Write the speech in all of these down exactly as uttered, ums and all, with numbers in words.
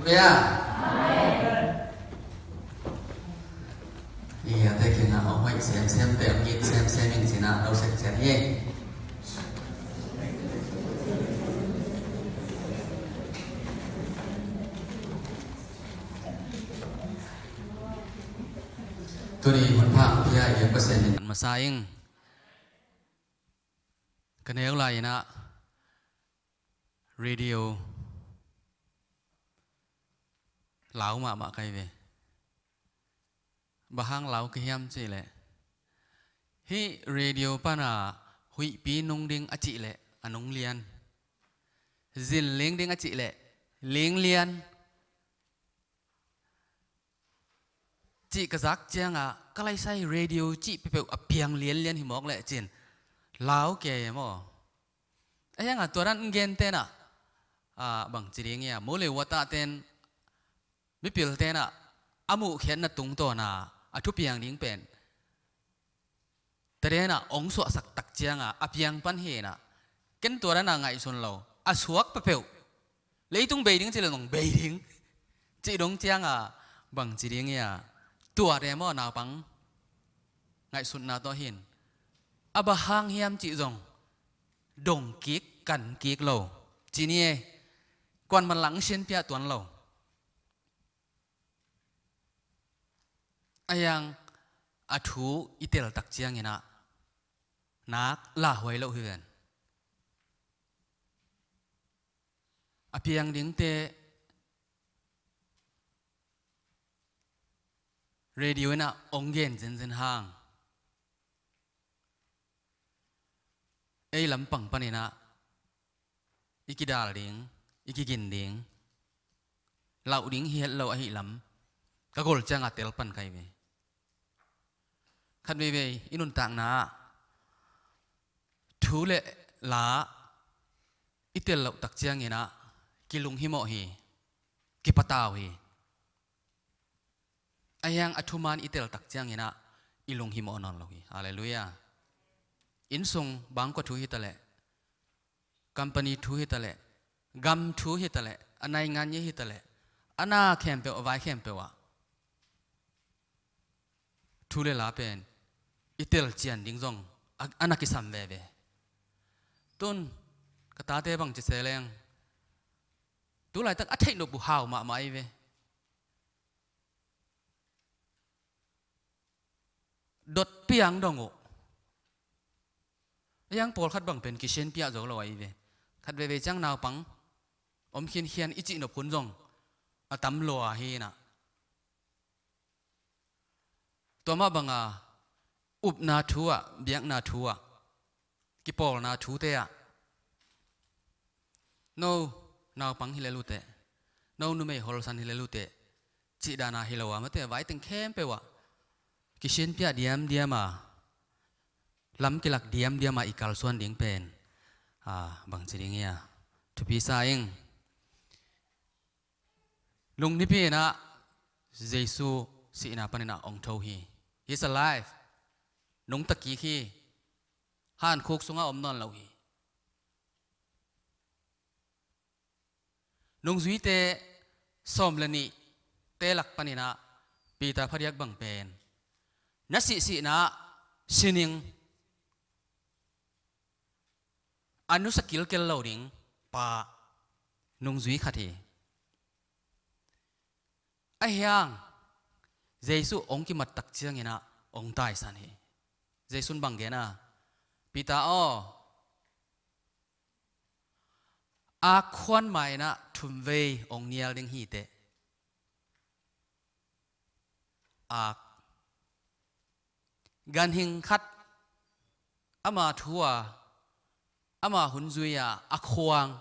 Halleluiah. Amen. Ih, a te kina a hoih semsem te, a ngit semsem in cina lo sek cian hi. Tuni hun pha pia i Pasian in masa ing. Ka neu lai ina radio lau mahmah kai ve. Bang hang lau ka hiam cih leh, hih radio pana huihpi nung ding a cih leh a nung lian, zin ling ding a cih leh ling lian cih ka zak cianga ka laisai radio cih peuhpeuh a piang lianlian hi mawk leh cin lau kei maw? A hianga tua dan gen tenah, ah, bang ci ding ia, mule wata ten mipil tenah a muhkhiatna tungtawna a thupiang ding pen tadena ong suahsak tak cianga a piang pan hinah, ken tua dana ngaihsun lo, a suak peuhpeuh leitung bei ding ci le zong bei ding cih dong cianga bang ci ding ia, tua te maw naupang ngaihsutna tawh hin a bang hang hiam cih zong dong kik kan kik lo ci ni e. Kuan man lang sianpiah tuan lo. A hiang a thu i tel tak cianginah nak lauhuai loh hi ven. A piang dingte radio inah ong gen zenzen hang ei lampang paninah i kidal ding, i kigin ding, lauh ding hi het lo ahi lam ka gol cianga tel pan kai ve. Khat veivei i nuntakna ah thu le la i tel loh tak cianginah kilung himawh hi, kipatau hi. A hiang a thuman i tel tak cianginah i lung himawh nawn lo hi. Halleluiah. Innsung bangkua thu hitaleh, company thu hitaleh, gam thu hitaleh, a naingan ye hitaleh, a na khempeuh, a vai khempeuh ah thu le la pen i tel cian ding zong a, a na kisam veve. Tun ka tate bang ci se leng, tu laitak a theih nop uh hau mahmah ahi ve. Dot piang dong uh. A hiang pawlkhat bang pen kisianpiah zo lo ahi ve. Khat veivei ciang naupang om khinkhian i cih nop hun zong a tam lua hinah. Tua mah banga upna thu ah, biakna thu ah, kipawlna thute ah, no naupang hi lel uh teh, no numei holsan hi lel uh teh, cih dana hi lo a, mate vaiteng khempeuh ah kisianpiah diamdiam a, lam kilak diamdiam a i kalsuan ding pen, a, bang ci ding ia, thupi sa ing. Lungnipi inah Jesu sihna paninah ong tho hi. He's alive. Nungta kik hi. Hankhuk sungah om nawn lo hi. Nungzuite sawm le nihte lak paninah Peter phadiak bang pen, na sihsihna sining a nusa kilkel lo ding pa nungzui khat hi. A hiang Jesu ong kimat tak cianginah ong taisan hi. Jesu in bang gen a, Peter aw, ak khuan mainah thumvei ong nial ding hi teh. Ak ganhing khat ama thu a, ama hun zui a, a khuang,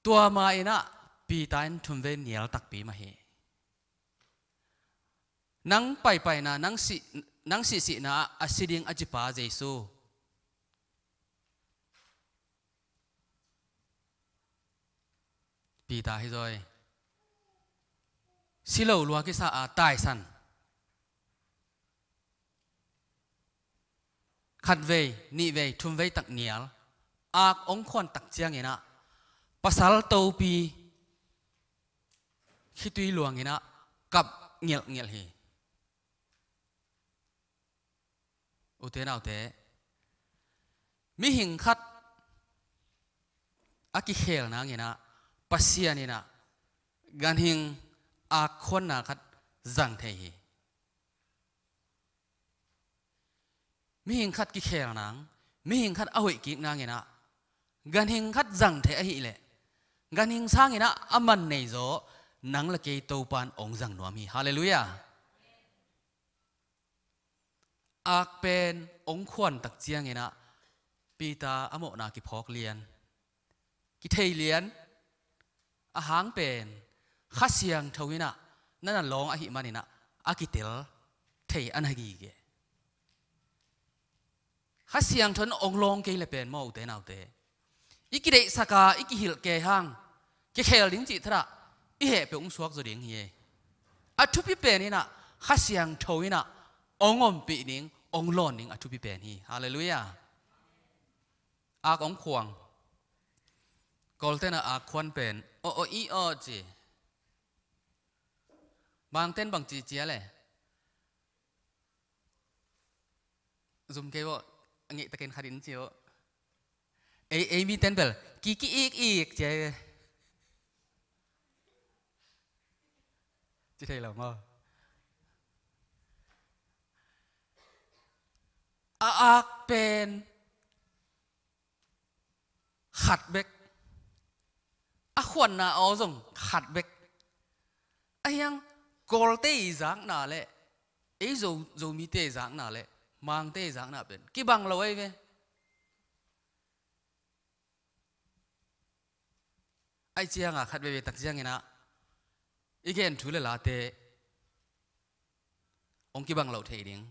tua ma inah Peter in thumvei nial takpi mah hi. Nang paipaina, nang sih, nang sihsihna a si ding a cipa Jesu. Peter hi zaw hi. Si lo lua kisa a taisan. Khatvei, nihvei, thumvei tak nial. Ak ong khuan tak cianginah Pasal topi khitui luang in ah kap ngelhngelh hi. Ute naute, mihing khat a kikhel nang in ah Pasian in ah ganhing ak khuanna khat zang thei hi. Mihing khat kikhel nang, mihing khat a hoih kik nang in ah ganhing khat zang thei ahih leh, ganhing sang in ah a man nei zaw nang le kei Topa'n ong zang nuam hi. Halleluiah. Ak pen ong khuan tak ciang in ah Peter a mawhna kiphawk lian, kithei lian. A hang pen Kha Siangtho in ah na na lawng ahih man in ah a kitel thei a na gige. Kha Siangtho in ong lawng kei le pen maw, ute naute, i kideihsak a, i kihilh kei hang kikhel ding cih thadah i heh peuh ong suak zaw ding hi. A thupi pen in ah Kha Siangtho in ah ong ompih ding, ong lawn ding a thupi pen hi. Halleluiah. Ak ong khuang. Kawlte'n ah ak khuan pen aw aw i aw ci. Bangte'n bang ci cia le? Zum kei aw, a ngeih takin khat in ci aw. Ei, ei mite'n bel ki ki ik ik ci ai ve. Ci thei lo maw? A ak pen khat bek. A khuanna aw zong khat bek. Ahi hang Kawlte i zakna le ei Zo, Zomite i zakna le Mangte i zakna pen kibang lo ai ve. Ai ciang a khat veve tak ciang in ah i gen thu le late ong kibang lo thei ding.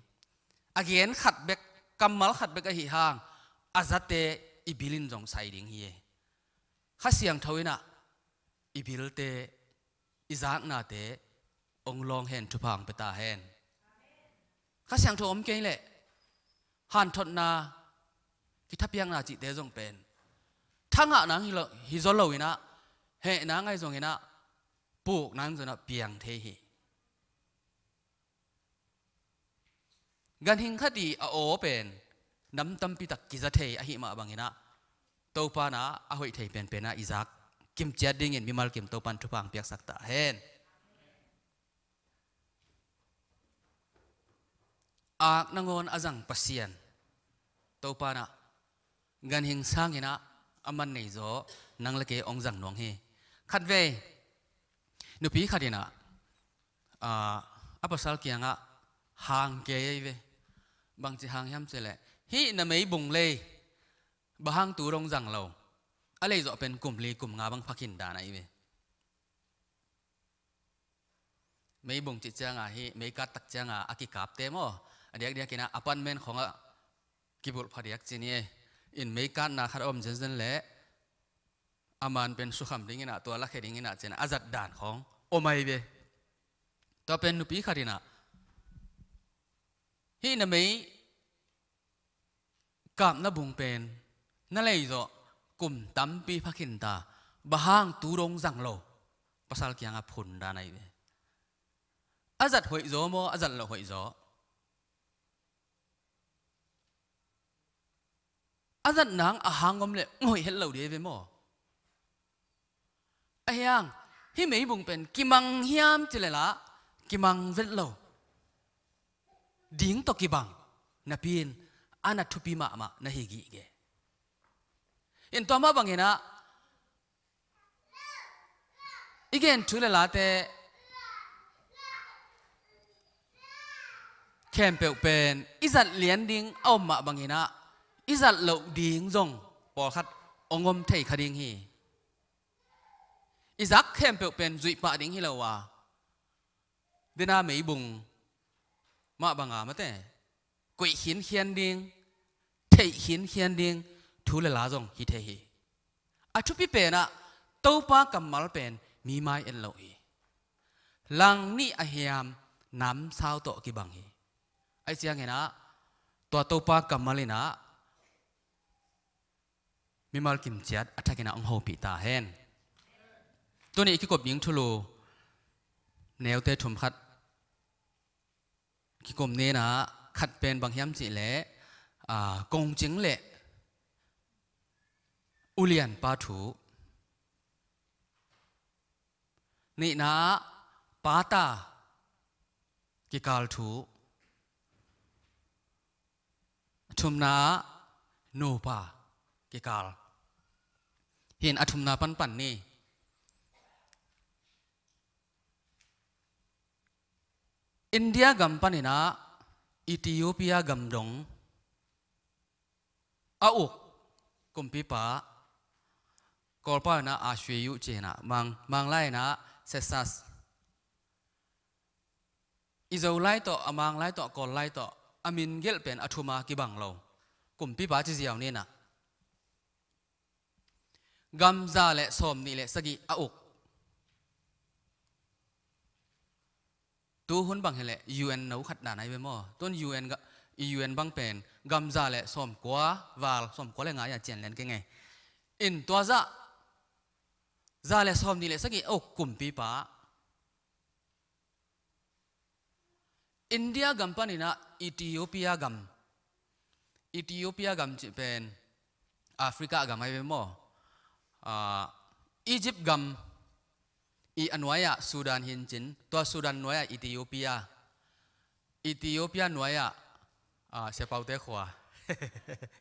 A gen khat bek, kammal khat bek ahih hang a zate i bil in zong sai ding hi. Kha Siangtho in ah i bilte, i zaknate ong lawng hen, thupha ong pia ta hen. Kha Siangtho om kei leh hanthotna, kithapiakna cihte zong pen thangah nang hi lo, hi zaw lo in ah, heh nang ahi zong in ah, puk nang zong in ah piang thei hi. Ganhing khat i a aw pen nam tampi tak kiza thei ahih mah bang in ah, Topa'n ah a hoih thei penpen ah i zak kimciat dingin mimal kim Topa'n thupha ong piaksak ta hen. Ak nangawn a zang Pasian Topa'n ah ganhing sang in ah a man nei zaw nang le kei ong zang nuam hi. Khatvei nupi khat in ah, ah, a pasal kiangah hang kei ai ve. Bangci hang hiam cih leh, hih na meibung lei bang hang tu dong zang lo? A lei zawh pen kum li kum nga bang pha khin dan ai ve. Meibung cih ciang a hih meikat tak ciang a a kikapte maw, a diakdiak in ah apartment khawng ah kibulh phadiak ci ni e. In meikatna khat a om zenzen leh a man pen sukham ding in ah, tua lakhia ding in ah ci in ah a zat dan khawng om ai ve. Tua pen nupi khat in ah, hih na mei kapna bung pen na lei zawh kum tampi pha khin ta, bang hang tu dong zang lo? Pasal kiangah phun dan ai ve. A zat hoih zaw maw, a zat loh hoih zaw? A zat nang a hang om leh hoih het lo ding ai ve maw? Ahi hang hih meibung pen kimang hiam cih leh lah kimang vet lo. Ding tawh kibang napi in a na thupi mahmah na hi gige. In tua mah bang in ah i gen thu le late khempeuh pen i zat lian ding a om mah bang in ah, i zat loh ding zong pawlkhat ong om thei kha ding hi. I zak khempeuh pen zuih pah ding hi lo a, dena meibung mah bang a mate, koih khinkhian ding, theih khinkhian ding thu le la zong hi thei hi. A thupi pen ah Topa kammal pen mi mai en lo hi. Lang nih a hiam namsau tawh kibang hi. Ai ciangin ah tua Topa kammal in ah mimal kimciat a thakin ah hong hopih ta hen. Tuni i kikop ding thulu neute thum khat kikum nena khat pen bang hiam cih leh, aa, kongcing le ulianpa thu. Nihna pata kikal thu. Thumna nupa kikal. Hih in a thumna panpan ni. India gam panin ah Ethiopia gam dong a uk kumpipa, Kawlpau in ah Ashueyu ci-in ah, Mang, Manglai in ah Sesas. I Zolai tawh, a Manglai tawh, a Kawllai tawh a min gelh pen a thuma kibang lo kumpipa ci ziau ni in ah. Gam za le sawmnih le sagih a uk. Tuhun bang hileh U N no khat dan ahi ve maw? Tun U N ga, i U N bang pen gam za le sawmkua val, sawmkua le nga-a cian lian kei ngei. In tua zah za le sawmnih le sagih a uk kumpipa. India gam panin ah Ethiopia gam. Ethiopia gam cih pen Africa gam ahi ve maw? Ah, Egypt gam i a nuai-ah Sudan hi in cin, tua Sudan nuai-ah Ethiopia. Ethiopia nuai-ah, ah, Sia Paute khua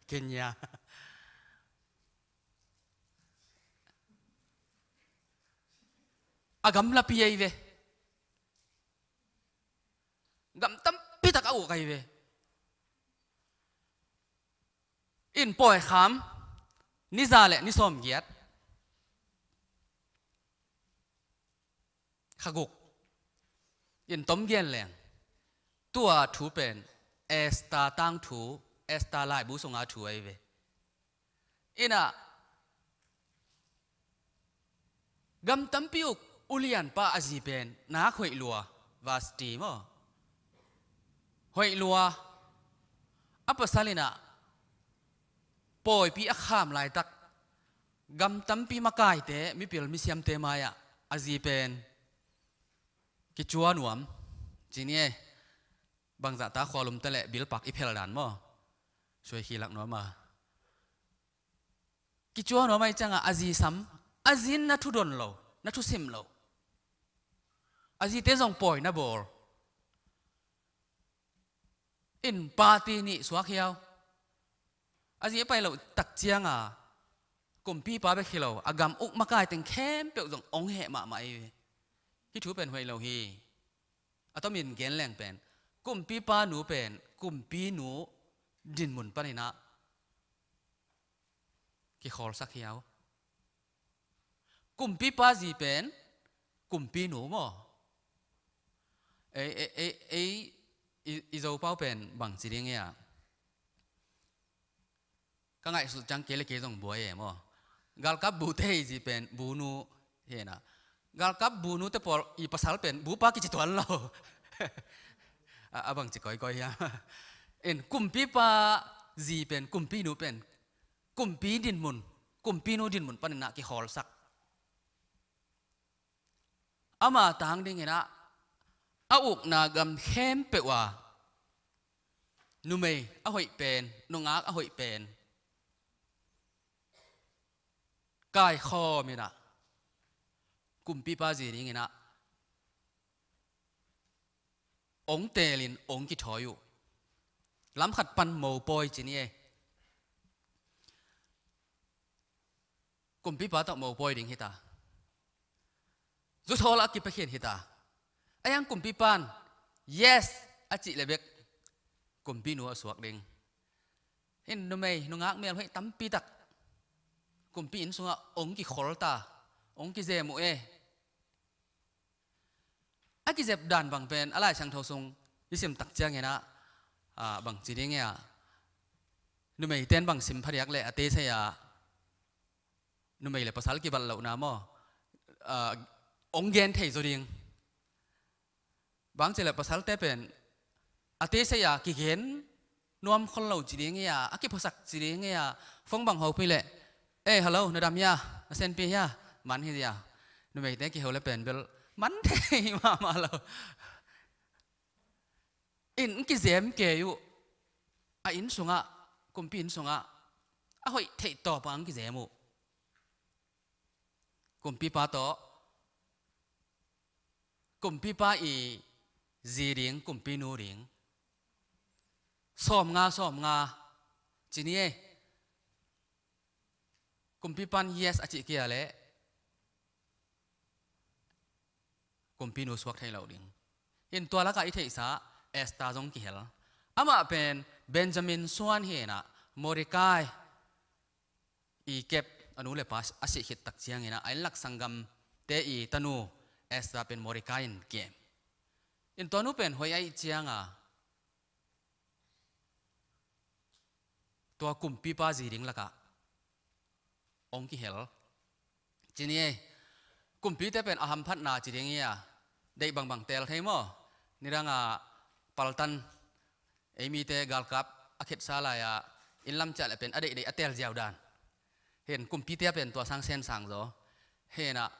Kenya. A gam lapi ahi ve. Gam tampi tak a uk ahi ve. In pawi kham ni za le ni sawmgiat. Kha guk. In tom gen leng tua thu pen Esther tangthu, Esther laibu sunga thu ahi ve. In ah gam tampi uk ulianpa a zi pen nak hoih lua, Vashti maw? Hoih lua. A pasal in ah pawipi a kham laitak gam tampi makaite, mipil misiamte mai-ah a zi pen kicua nuam ci ni e. Bangzah ta khualum ta leh bilpak i phel dan maw? Suai khilak nuam a. Kicua nuam ahih ciangah a zi sam, a zi in na thu don lo, na thu sim lo. A zite zong pawi na bawl. In party nih suak hiau. A zi a pai loh tak ciangah kumpipa bek hi lo, a gam uk makai teng khempeuh zong hong heh mahmah hi. Hih thu pen hoih lo hi. A tomin gen leng pen kumpipa nu pen kumpinu dinmun panin ah kikhawlsak hiau. Kumpipa zi pen kumpinu maw? Ei, ei, ei, ei, i, i Zopau pen bangci ding ia? Ka ngaihsut ciang kei le kei zong buai e maw? Galkap bute i zi pen bunu hi na. Galkap bunute pawl i pasal pen bupa kici tuan lo. A, a bangci kawikawi hiam? In kumpipa zi pen, kumpinu pen kumpi dinmun, kumpinu dinmun panin ah kikhawlsak. Ama tang dingin ah a ukna gam khempeuh ah numei a hoih pen, nungak a hoih pen kaikhawm in ah kumpipa zi dingin ah ong teelin ong kithawi uh. Lamkhat pan mopawi ci ni e. Kumpipa tawh mopawi ding hita. Zuthawl a kipia khin hita. A hiang kumpipan yes a cih le bek kumpinu a suak ding. Hin numei nungak melhoih tampi tak kumpi inn sungah ong kikhol ta, ong kizem uh e. A kizep dan bang pen a Lai Siangtho sung i sim tak ciangin ah, ah, bangci ding ia, numeiten bang sim phadiak le a teisei ah numei le pasal kibat lohna maw, ah, ong gen thei zaw ding. Bangci le pasalte pen a teisei ah kigen nuam khol lo ci ding ia, a kiphasak ci ding ia, fong bang hopih le "Eh, hello, na dam hia? Na senpi hia?" Man hi zia. Numeite kiho le pen bel man thei mahmah lo. In, in kizem kei uh. A inn sungah, kumpi inn sungah a hoih theih tawpah in kizem uh. Kumpipa tawh, kumpipa i zi ding, kumpinu ding. Sawmnga, sawmnga ci ni ei. Kumpipan yes a cih kei leh kumpinu suak thei lo ding. In, tua lakah i theihsa Esther zong kihel. Amah pen Benjamin suan hi in ah, Mordecai i kep, a nu le pa a sih khit tak ciangin ah, a innlak sanggamte i tanu Esther pen Mordecai in kem. In, tua nu pen hoih ahih ciangin tua kumpipa zi ding lakah hong kihel ci ni ei. Kumpite pen a hamphatna ci ding hi a, deih bangbang teel thei maw? Nidangah paltan, ei mite galkap a khetsa lai-ah inn lam ciah leh pen a deihdeih a teel ziau dan. Hi in, kumpite pen tua sang sen sang zaw. Hi in ah,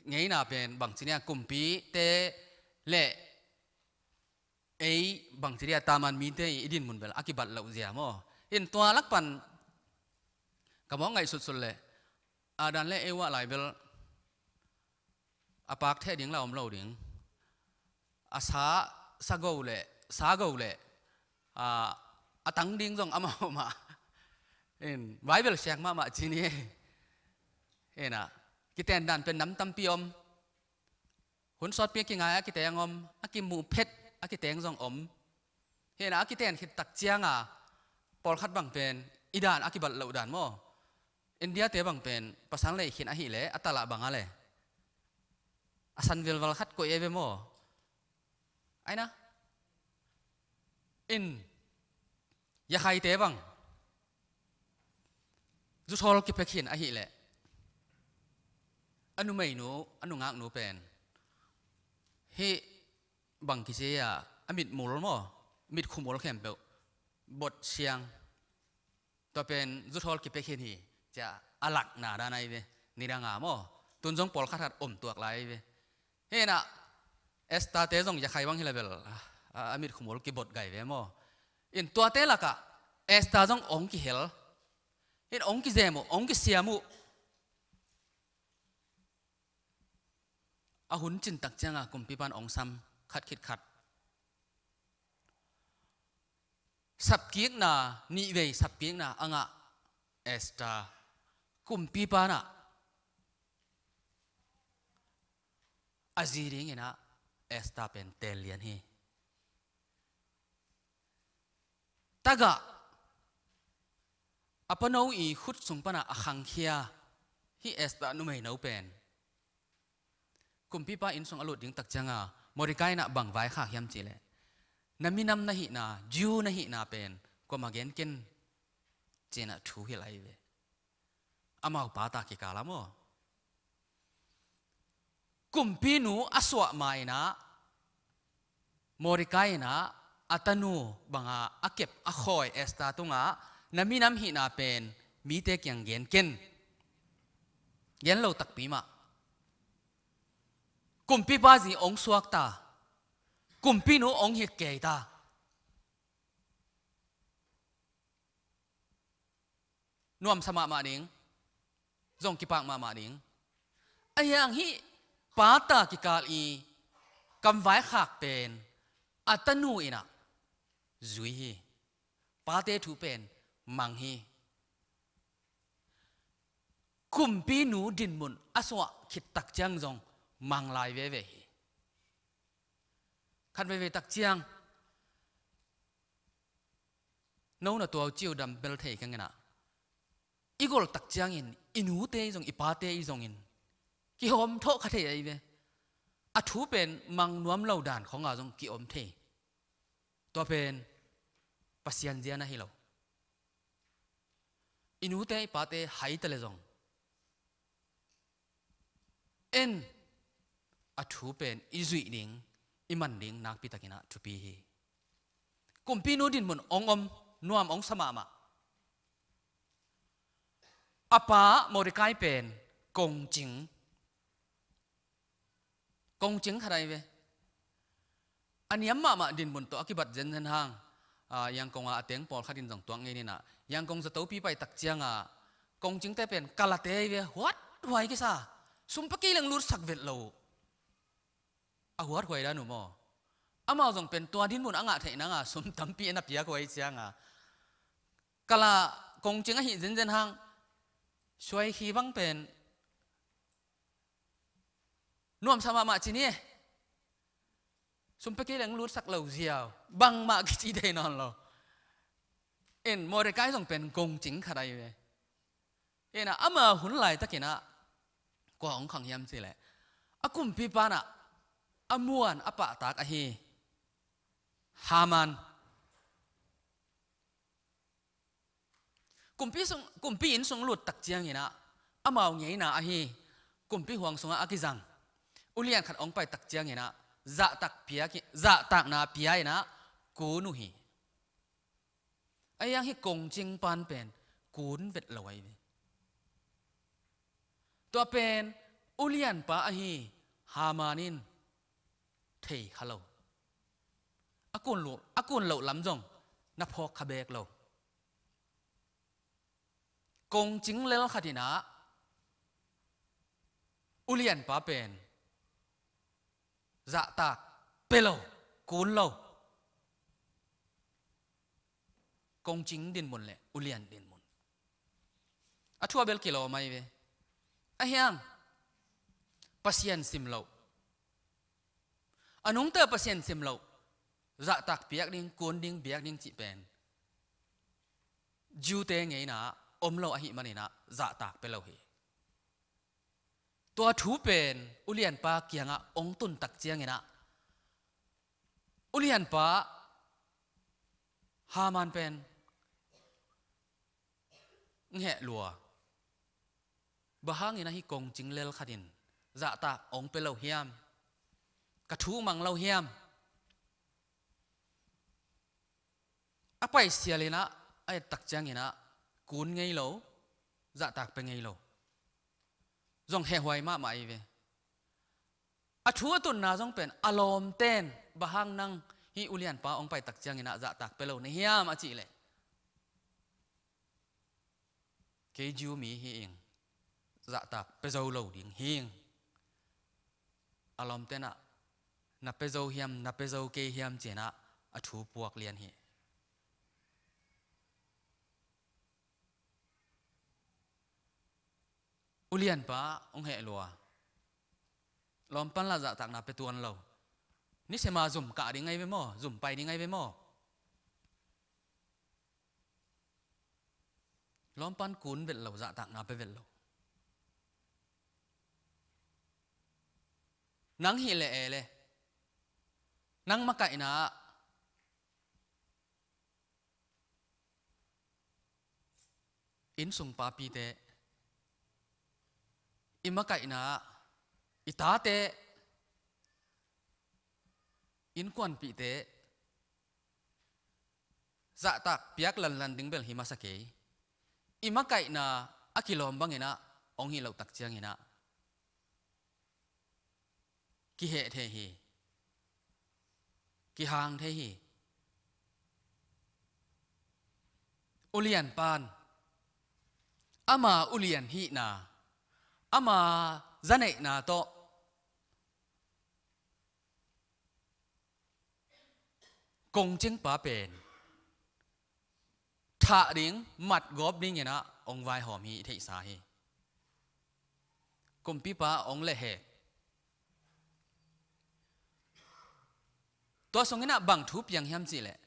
ngeina pen bang ci ni a, kumpite le ei bang ci dia, taman mite i dinmun bel a kibat loh zia maw? In, tua lak pan ka mawk ngaihsutsut leh, a dan le ei uah lai bel a pak theh ding la om lo ding. A sa, sa go le, sa go le, a, a tang ding zong amau mah. In, Bible siak mahmah ci ni. Hi in ah, kiten dan pen nam tampi om. Hun sawtpi a kingai a kiteng om, a kimuh phet a kiteng zong om. Hi in ah, a kiten khit tak ciangin pawlkhat bang pen i dan a kibat loh dan maw? India-te bang pen pasal lei khin ahih leh a talah bang a le a san vilval khat koih ei ve maw? Ai na. In, Yakhaite bang zuthawl kipia khin ahih leh a numeinu, a nungaknu pen hih bang kici a, a mitmul maw, mitkhu mul khempeuh bot siang. Tua pen zuthawl kipia khin hi, cia a lakna dan ahi ve. Nidangah maw, tun zong pawlkhat khat om tuak lai ahi ve. Hi in ah, Esther-te zong Yakhai bang hi leh bel a, a mitkhu mul kibot gai ve maw? In, tuate lakah Esther zong hong kihel. Hi in, hong kizem uh, hong kisiam uh. A hun cin tak ciangin kumpipan hong sam khat khit khat. Sapkikna, nihvei sapkikna a ngah Esther, kumpipa in ah a zi dingin ah Esther pen teel lian hi. Tagah a pano i khut sung pan ah a khangkhia hih Esther numeino pen kumpipa inn sung a lut ding tak ciangin Mordecai in ah bang vaikhak hiam cih leh, "Na minam na hihna, Jew na hihna pen kuamah gen ken," ci in ah thu hilh ahi ve. Amau pata kikal ah maw, kumpinu a suah ma in ah, Mordecai in ah a tanu bangin a kep a khawi Esther tungah, "Na minam hihna pen mite kiang gen ken. Gen lo takpi mah. Kumpipa zi hong suak ta. Kumpinu hong hih kei ta." Nuamsa mahmah ding, zong kipak mahmah ding. Ahi hang hih pata kikal i kamvaikhak pen a tanu in ah zui hi. Pate thu pen mang hi. Kumpinu dinmun a suah khit tak ciang zong mang lai veve hi. Khat veivei tak ciang, no na tuau ciu dam bel thei keng in ah, i gol tak ciangin i nute i zong, i pate i zongin kihawm thawh kha thei ahi ve. A thu pen mang nuam lo dan khawngah zong ki-om thei. Tua pen Pasian zia na hi lo. I nute i pate hai ta le zong, en, a thu pen i zuih ding, i man ding nakpi takin ah thupi hi. Kumpinu dinmun hong om, nuam hong sa mahmah. A pa Mordecai pen kongcing, kongcing khat ahi ve. A niam mahmah dinmun tawh a kibat zenzen hang, a, Yangon a a teng pawlkhat in zong tuak ngei ni in ah, Yangon zatopi pai tak ciang a, kongcingte pen kalate ahi ve, huathuai kisa, sum pia kei leng lutsak vet lo uh. A huathuai dan uh maw. Amau zong pen tua dinmun a ngah theih nang a sum tampi a na piak uh ahih ciang a, kala kongcing ahih zenzen hang, suai hi bang pen nuamsa mahmah ci ni e. Sum pia kei leng lutsak lo ziau, bangmah kici thei nawn lo. In Mordecai zong pen kongcing khat ahi ve. In ah ama hun laitakin ah kua hong khang hiam cih leh, a kumpipa in ah a muan a pahtak ahi Haman. Kumpi sung, kumpi inn sung lut tak ciangin ah, amau ngeina ahi kumpi huang sungah a kizang ulian khat hong pai tak ciangin ah, zahtak pia, zahtakna pia in ah kun uh hi. Ahi hang hih kongcingpa in pen kun vet lo ahi ve. Tua pen ulianpa ahi Haman in thei kha lo. A kun lo, a kun loh lam zong na phawk kha beek lo. Kongcing lel khat in ah ulianpa pen zahtak pia lo, kun lo. Kongcing dinmun le ulian dinmun, a thu a bel kilawm ahi ve. Ahi hang Pasian sim loh, a nungta Pasian sim loh, zahtak piak ding, kun ding, biak ding cih pen Jew-te ngeina ah om lo ahih manin ah zahtak pia lo hi. Tua thu pen ulianpa kiangah hong tun tak ciangin ah, ulianpa Haman pen hong heh lua. Bang hangin ah hih kongcing lel khat in zahtak hong pia lo hiam? Ka thu mang lo hiam? A pai sial in ah, a et tak ciangin ah kun ngei lo, zahtak pia ngei lo. Zong hehhuai mahmah ahi ve. A thu a tunna zong pen a lawmten, bang hang nang hih ulianpa hong pai tak ciangin ah zahtak pia lo na hiam a cih leh, kei Jew mi hi ing, zahtak pia zo lo ding hi ing. A lawmten ah na pia zo hiam, na pia zo kei hiam ci-in ah a thu puak lian hi. Ulianpa hong heh lua. Lawmpa in lah zahtakna pia tuan lo. Nisema zum kah ding ahi ve maw, zum pai ding ahi ve maw. Lawmpa in kun vet lo, zahtakna pia vet lo. Nang hih leh e le, nang makaihna ah, innsung papite, i makaihna ah, i tate, innkuanpihte, zahtak piak lanlan ding bel hi masa kei. I makaihna a kilawm bangin ah hong hih loh tak ciangin ah kiheh thei hi, kihang thei hi. Ulianpa in ama ulian hihna, ama zaneihna tawh kongcingpa pen thah ding, matgawp dingin ah hong vaihawm hi, i theihsa hi. Kumpipa hong lehhek. Tua sungin ah bang thu piang hiam cih leh,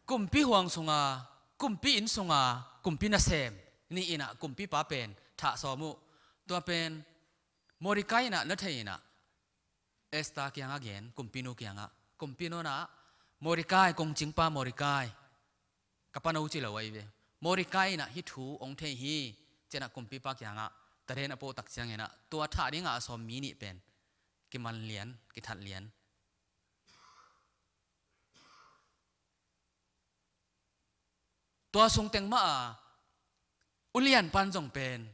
kumpi huang sunga, kumpi inn sunga, kumpi nasem nih in ah kumpipa pen thah sawm uh. Tua pen Mordecai in ah na thei in ah, Esther kiangah gen, kumpinu kiangah. Kumpinu in ah, Mordecai, kongcingpa Mordecai, ka pano ci lo ahi ve. Mordecai in ah hih thu hong thei hi, ci-in ah kumpipa kiangah taden a poh tak ciangin ah, tua thah dingah a sawm mi nih pen kiman lian, kithat lian. Tua sung teng mah a, Ulian pan zong pen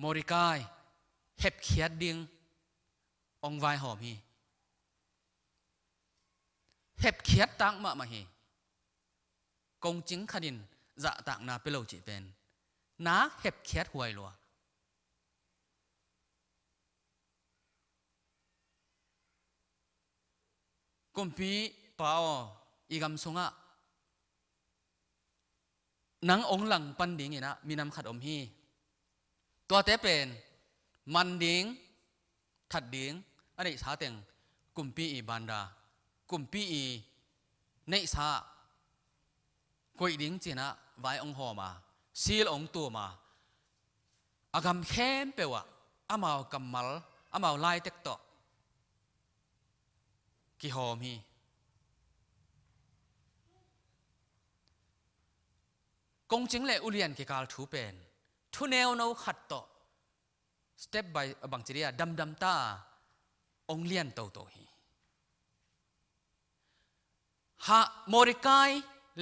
Mordecai hepkhiat ding ong vaihawm hi. Hepkhiat tak mahmah hi. Kongcing khatin zahtakna pia lo cih pen na hepkhiat huai lua. Kumpipa aw, i gam sungah nang ong langpan dinginah minam khat om hi. Tuate pen man ding, that ding, a neihsa teng kumpi i banda, kumpi i neihsa koih ding cinah vai ong hawm a, sil ong tuam a, a gam khempeuh ah amau kammal, amau laitek tawh kihawm hi. Kongcing le ulian kikal thu pen thu neuno khat tawh step by, bangci dia, damdam ta ong lian toto hi. Ha, Mordecai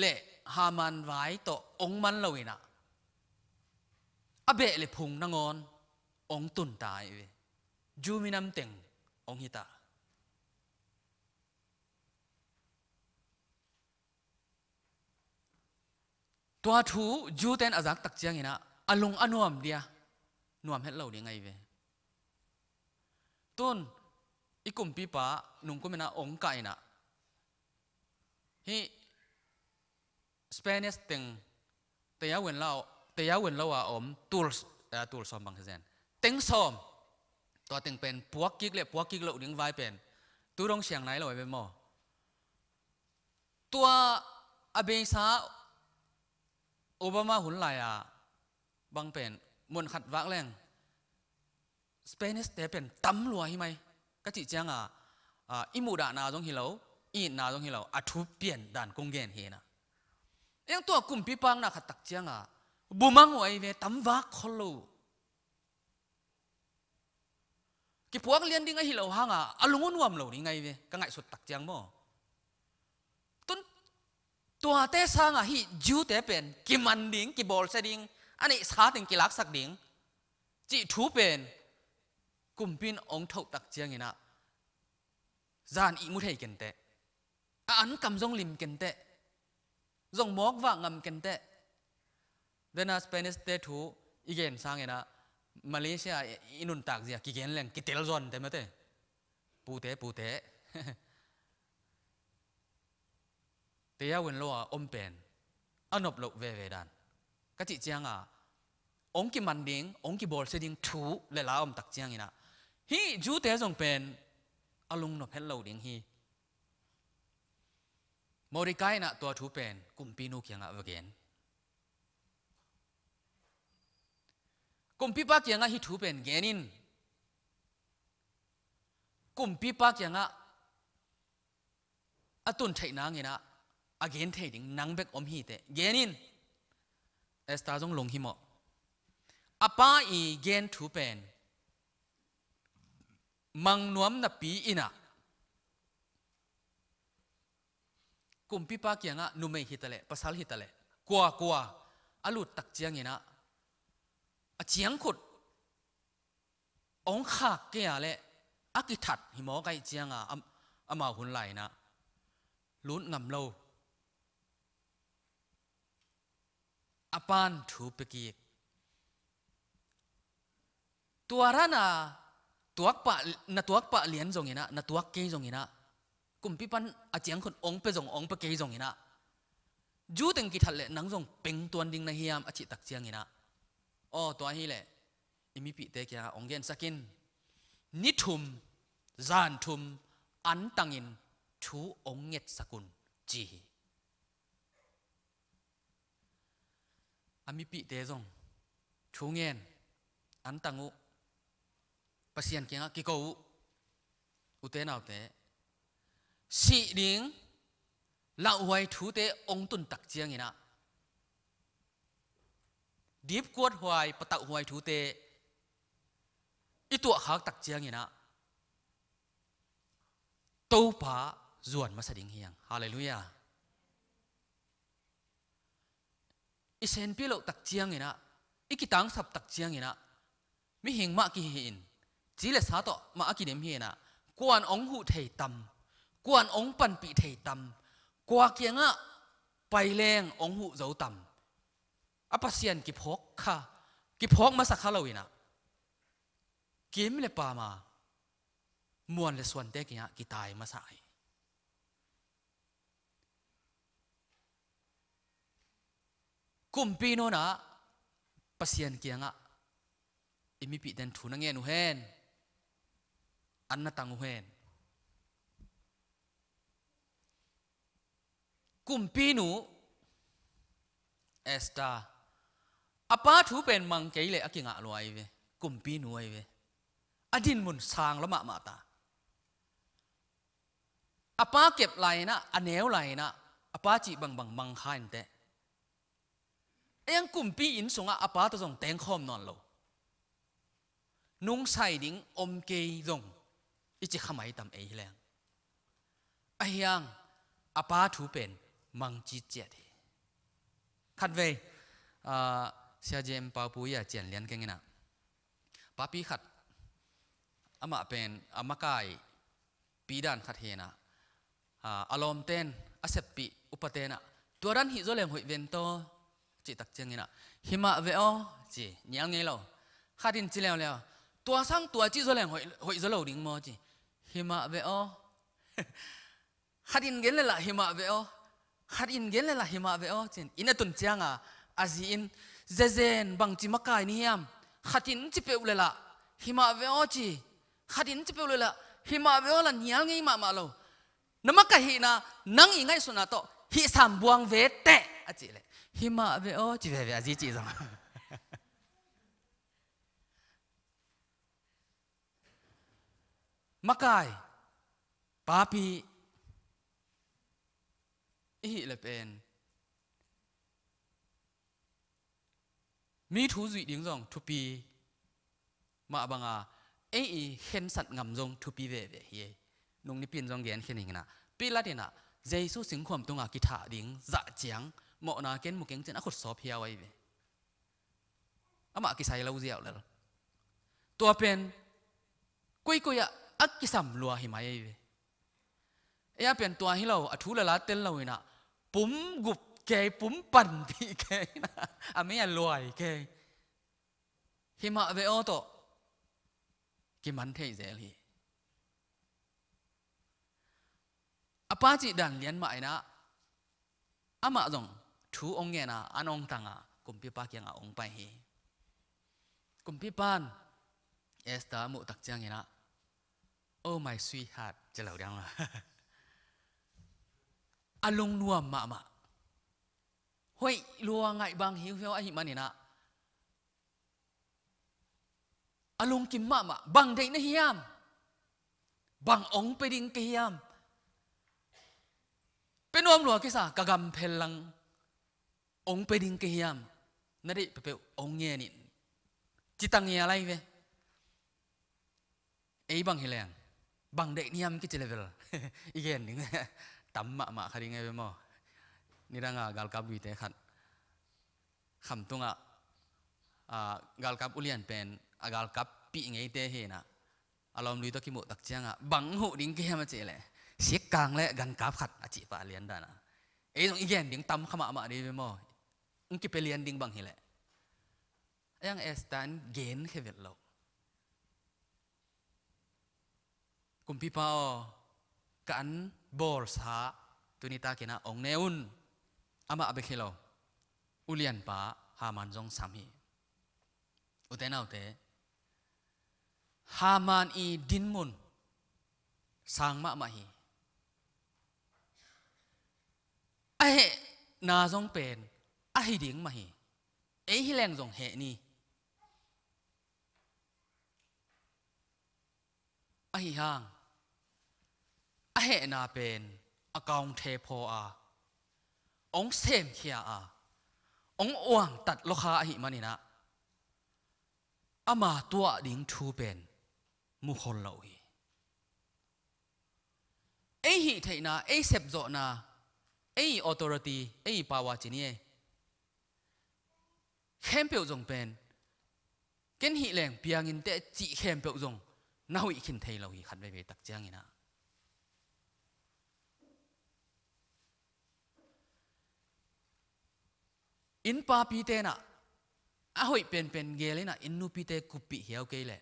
le Haman vai tawh ong man loinah a beh le phung nangawn ong tunta ahi ve. Jew minam teng ong hita. Tua thu Jew ten a zaktak cianginah a lung a nuam dia, nuam het lo ding ahi ve. Tun i kumpipa nungkuminah ong kah inah hih Spanish teng, tei a wen lo, tei a wen lo a om tul, eh, tul sawm bang zen. Teng sawm. Tua teng pen puak kik le puak kik loh ding vai pen tu dong siang nai lo ve maw? Tua a beisa Obama hun lai-a bang pen mun khat vak leng Spanish te pen tam lua hi mai. Ka cih cianga, a, i muhdahna zong hi lo, i itna zong hi lo, a thu pian dan kong gen hi na. Eng tua kumpi pakna khat tak cianga bumang uh ahi ve, tam vak khol lo. Kipuak lian ding ahi lo hanga a lung uh nuam lo ding ahi ve, ka ngaihsut tak ciang maw? Tun tuate sanga hih Jew te pen kiman ding, kibawlsia ding, a neihsa teng kilaksak ding cih thu pen kumpi in ong thoh tak cianginah zan ihmu thei kenteh, a ankam zong lim kenteh, zong mawk vak ngam kenteh. Dena Spanish te thu i gen sanginah Malaysia i, i nuntak zia kigen leng kitel zuan te mate. Pute, pute. Tei a wen lo a om pen a nop loh veve dan ka cih cianga ong kiman ding, ong kibawlsia ding thu le la om tak cianginah hih Jew te zong pen a lung nop het lo ding hi. Mordecai inah tua thu pen kumpinu kiangah va gen. Kumpipa kiangah hih thu pen gen in. Kumpipa kiangah a tun theih nanginah a gen thei ding nang bek om hiteh gen in. Esther zong lunghimawh. A pa i gen thu pen mang nuam napi inah kumpipa kiangah numei hitaleh, pasal hitaleh, kuakua a lut tak cianginah a ciangkhut ong khak kei a leh a kithat hi mawk aih cianga am-, amau hun lai inah lut ngam lo. A pan thu pia kik. Tua rana tuakpah, na tuakpah lian zonginah, na tuak kei zonginah, kumpipan a ciangkhut ong pia zong, ong pia kei zonginah, Jew teng kithat leh nang zong pengtuan ding na hiam a cih tak cianginah, aw, tua hileh i mipihte kiangah ong gensak in. Ni thum, zan thum antangin thu ong ngetsak un, ci hi. A mipihte zong thu ngen, antang uh, Pasian kiangah kiko uh, ute naute. Sih ding lauhuai thute ong tun tak cianginah, dipkuat huai, patauh huai thute i tuahkhak tak cianginah Topa zuan masa ding hi hang. Halleluiah. I senpi loh tak cianginah i kitangsap tak ciangin ah, mihing mah kihi in, ci le sa tawh mah a kidem hi in ah, kuan ong huh thei tam, kuan ong panpih thei tam, kua kiangah pai leng ong huh zo tam, a Pasian kiphawk kha, kiphawk masa kha lo in ah, kim le pam a, muan le suante kiangah kitai masa hi. Kumpi nunah Pasian kiangah i mipihten thu na ngen uh hen, an na tang uh hen. Kumpinu Esther, a pa thu pen mang kei leh a kingah lua ahi ve. Kumpinu ahi ve. A dinmun sang lua mahmah ta. A pa kep lai-in ah, a neu lai-in ah, a pa cih bangbang mang kha inteh. Ei ang kumpi inn sungah a pa tawh zong tengkhawm nawn lo. Nungsai ding om kei zong i ci kha mai tam ei hi leng. Ahi hang a pa thu pen mang citciat hi. Khatvei, ah, Sia Jem Paupu i a cian lian keng in ah, papi khat, amah pen a makai pi dan khat hi in ah, a, a lawmten, a seppih upaten ah, tua dan hih zaw leng hoih ven taw, cih tak ciangin ah, hi mah ve aw, ci, nial ngei lo. Khat in ci leuleu, tua sang tua cih zaw leng hoih, hoih zaw lo ding maw, ci, hi mah ve aw. Khat in gen le lah hi mah ve aw. Khat in gen le lah hi mah ve aw, ci-in inn a tun cianga, a zi in, zezen bangci makai ni hiam? Khat in ci peuh le lah hi mah ve aw, ci. Khat in ci peuh le lah hi mah ve aw lah nial ngei mahmah lo. Na makai hihna, nang i ngaihsutna tawh hih sam buang ve teh, a cih leh, hi mah ve aw, ci veve a zi cih zong. Makai, papi i hih le pen, mi thu zuih ding zong thupi mah banga, ei i khensat ngam zong thupi veve hi ei. Nung nipi in zong gen khin ing in ah, Pilat in ah Jesu singkhuam tunga kithah ding zah ciang, mawhna ken mu keng, ci-in a khut sawp hiau ahi ve. Amah kisai lo ziau lel. Tua pen koikoi ah a kisam lua hi mai ahi ve. Ei a pen tua hi lo, a thu le la tel lo in ah, pum gup kei, pum panpih kei in ah, a mei a luai kei. Hi mah ve aw tawh kiman thei zel hi. A pa cih dan lian mah in ah, amah zong thu ong ngen a, an ong tang a, kumpipa kiangah ong pai hi. Kumpipa in Esther a muh tak ciangin ah, "Oh, my sweetheart," ci lo diam a. A lungnuam mahmah. Hoih lua ngaih bang hiuhiau ahih manin ah, a lungkim mahmah, bang deih na hiam? Bang ong pia ding ka hiam? Pia nuam lua kisa, ka gam phellang ong pia ding ka hiam? Na deih peuhpeuh ong ngen in, ci ta ngial ahi ve. Ei bang hi leng, bang deih na hiam kici level i gen ding tam mahmah kha ding ahi ve maw. Nidanga galkap luite khat khamtungah, a, galkap ulian pen a galkap pih ngeite hi in ah, a lawmlui tawh kimuh tak ciangah, "Bang huh ding ka hiam?" a cih leh, "Sikkang le gankap khat," a cih pah lian dan a. Ei zong i gen ding tam kha mahmah ding ve maw. Ong kipia lian ding bang hi leh. Ei ang Esther in gen khe vet lo. "Kumpipa aw, ka an bawlsa tuni takin ah ong ne un." Amah bek hi lo, ulianpa Haman zong sam hi. Ute naute, Haman i dinmun sang mahmah hi. A hehna zong pen a hi ding mah hi. Ei hi leng zong heh ni. Ahi hang, a hehna pen a kaung thephaw a, ong semkhia a, ong uangtat lawkha ahih manin ah, ama tuah ding thu pen mukhol lo hi. Ei hih theihna, ei sepzawhna, ei authority, ei power ci ni ei. khempeuh zong pen ken hih leng piangin teh cih khempeuh zong na huih khin thei lo hi, khat veivei tak ciangin ah. Inn papite in ah a hoih penpen gel in ah inn nupite kuppih hiau kei leh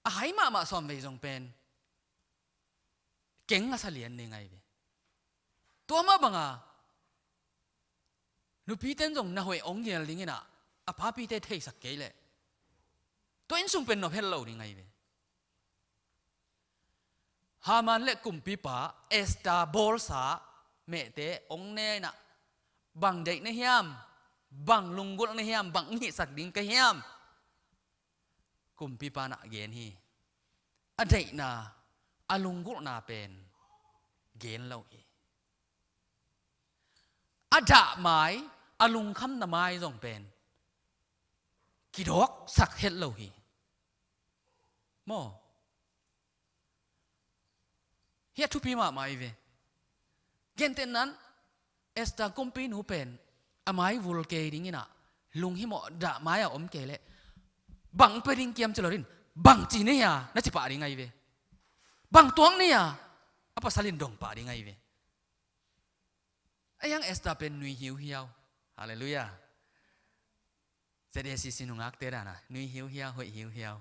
a hai mahmah sawm vei zong pen keng a sa lian ding ahi ve. Tua mah banga nupite in zong na hoih ong gel ding in ah a papite theisak kei leh tua inn sung pen nop het lo ding ahi ve. Haman le kumpipa Esther bawlsa mehte ong ne in ah bang deih na hiam, bang lunggulh na hiam, bang hihsak ding ka hiam? Kumpipa in ah gen hi. A deihna, a lunggulhna pen gen lo hi. A dahmai, a lungkhamna mai zong pen kidawksak het lo hi. Maw? Hih a thupi mahmah hi ve. Gentehna in Esther kumpinu pen a mai vul kei ding in ah lunghimawh dahmai a om kei leh bang pia ding kiam ci lo ding, bang ci na hia na ci pah ding ahi ve. Bang tuak na hia a pasal in dong pah ding ahi ve. A hiang Esther pen nui hiuhiau. Halleluiah. Z A C C nungakte dan a nui hiuhiau, hoih hiuhiau.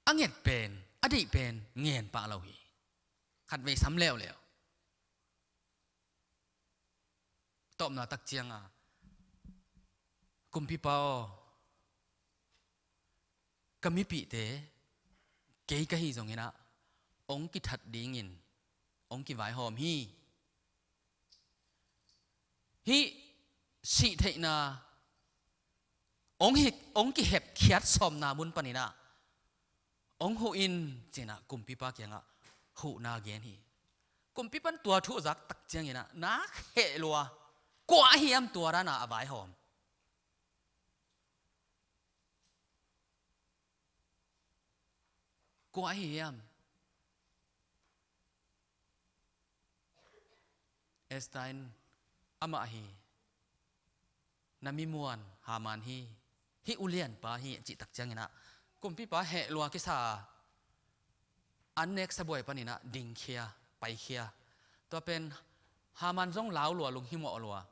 A nget pen, a deih pen ngen pah lo hi. Khat vei sam leuleu. Tawpna tak ciang a, kumpipa aw, ka mipihte kei ka hi zongin ah ong kithat dingin ong kivaihawm hi. Hih sih theihna ong hi, ong kihepkhiat sawmna mun panin ah ong huh in ci-in ah kumpipa kiangah huhna gen hi. Kumpipa in tua thu a zak tak ciangin ah na heh lua, kua ahi hiam tua dan a a vaihawm? Kua ahi hiam? Esther in amah hi, na mi muan Haman hi, hih ulianpa hi, a cih tak ciangin ah kumpipa heh lua kisa a, an nek sabuai panin ah dingkhia, paikhia. Tua pen Haman zong lau lua, lunghimawh lua.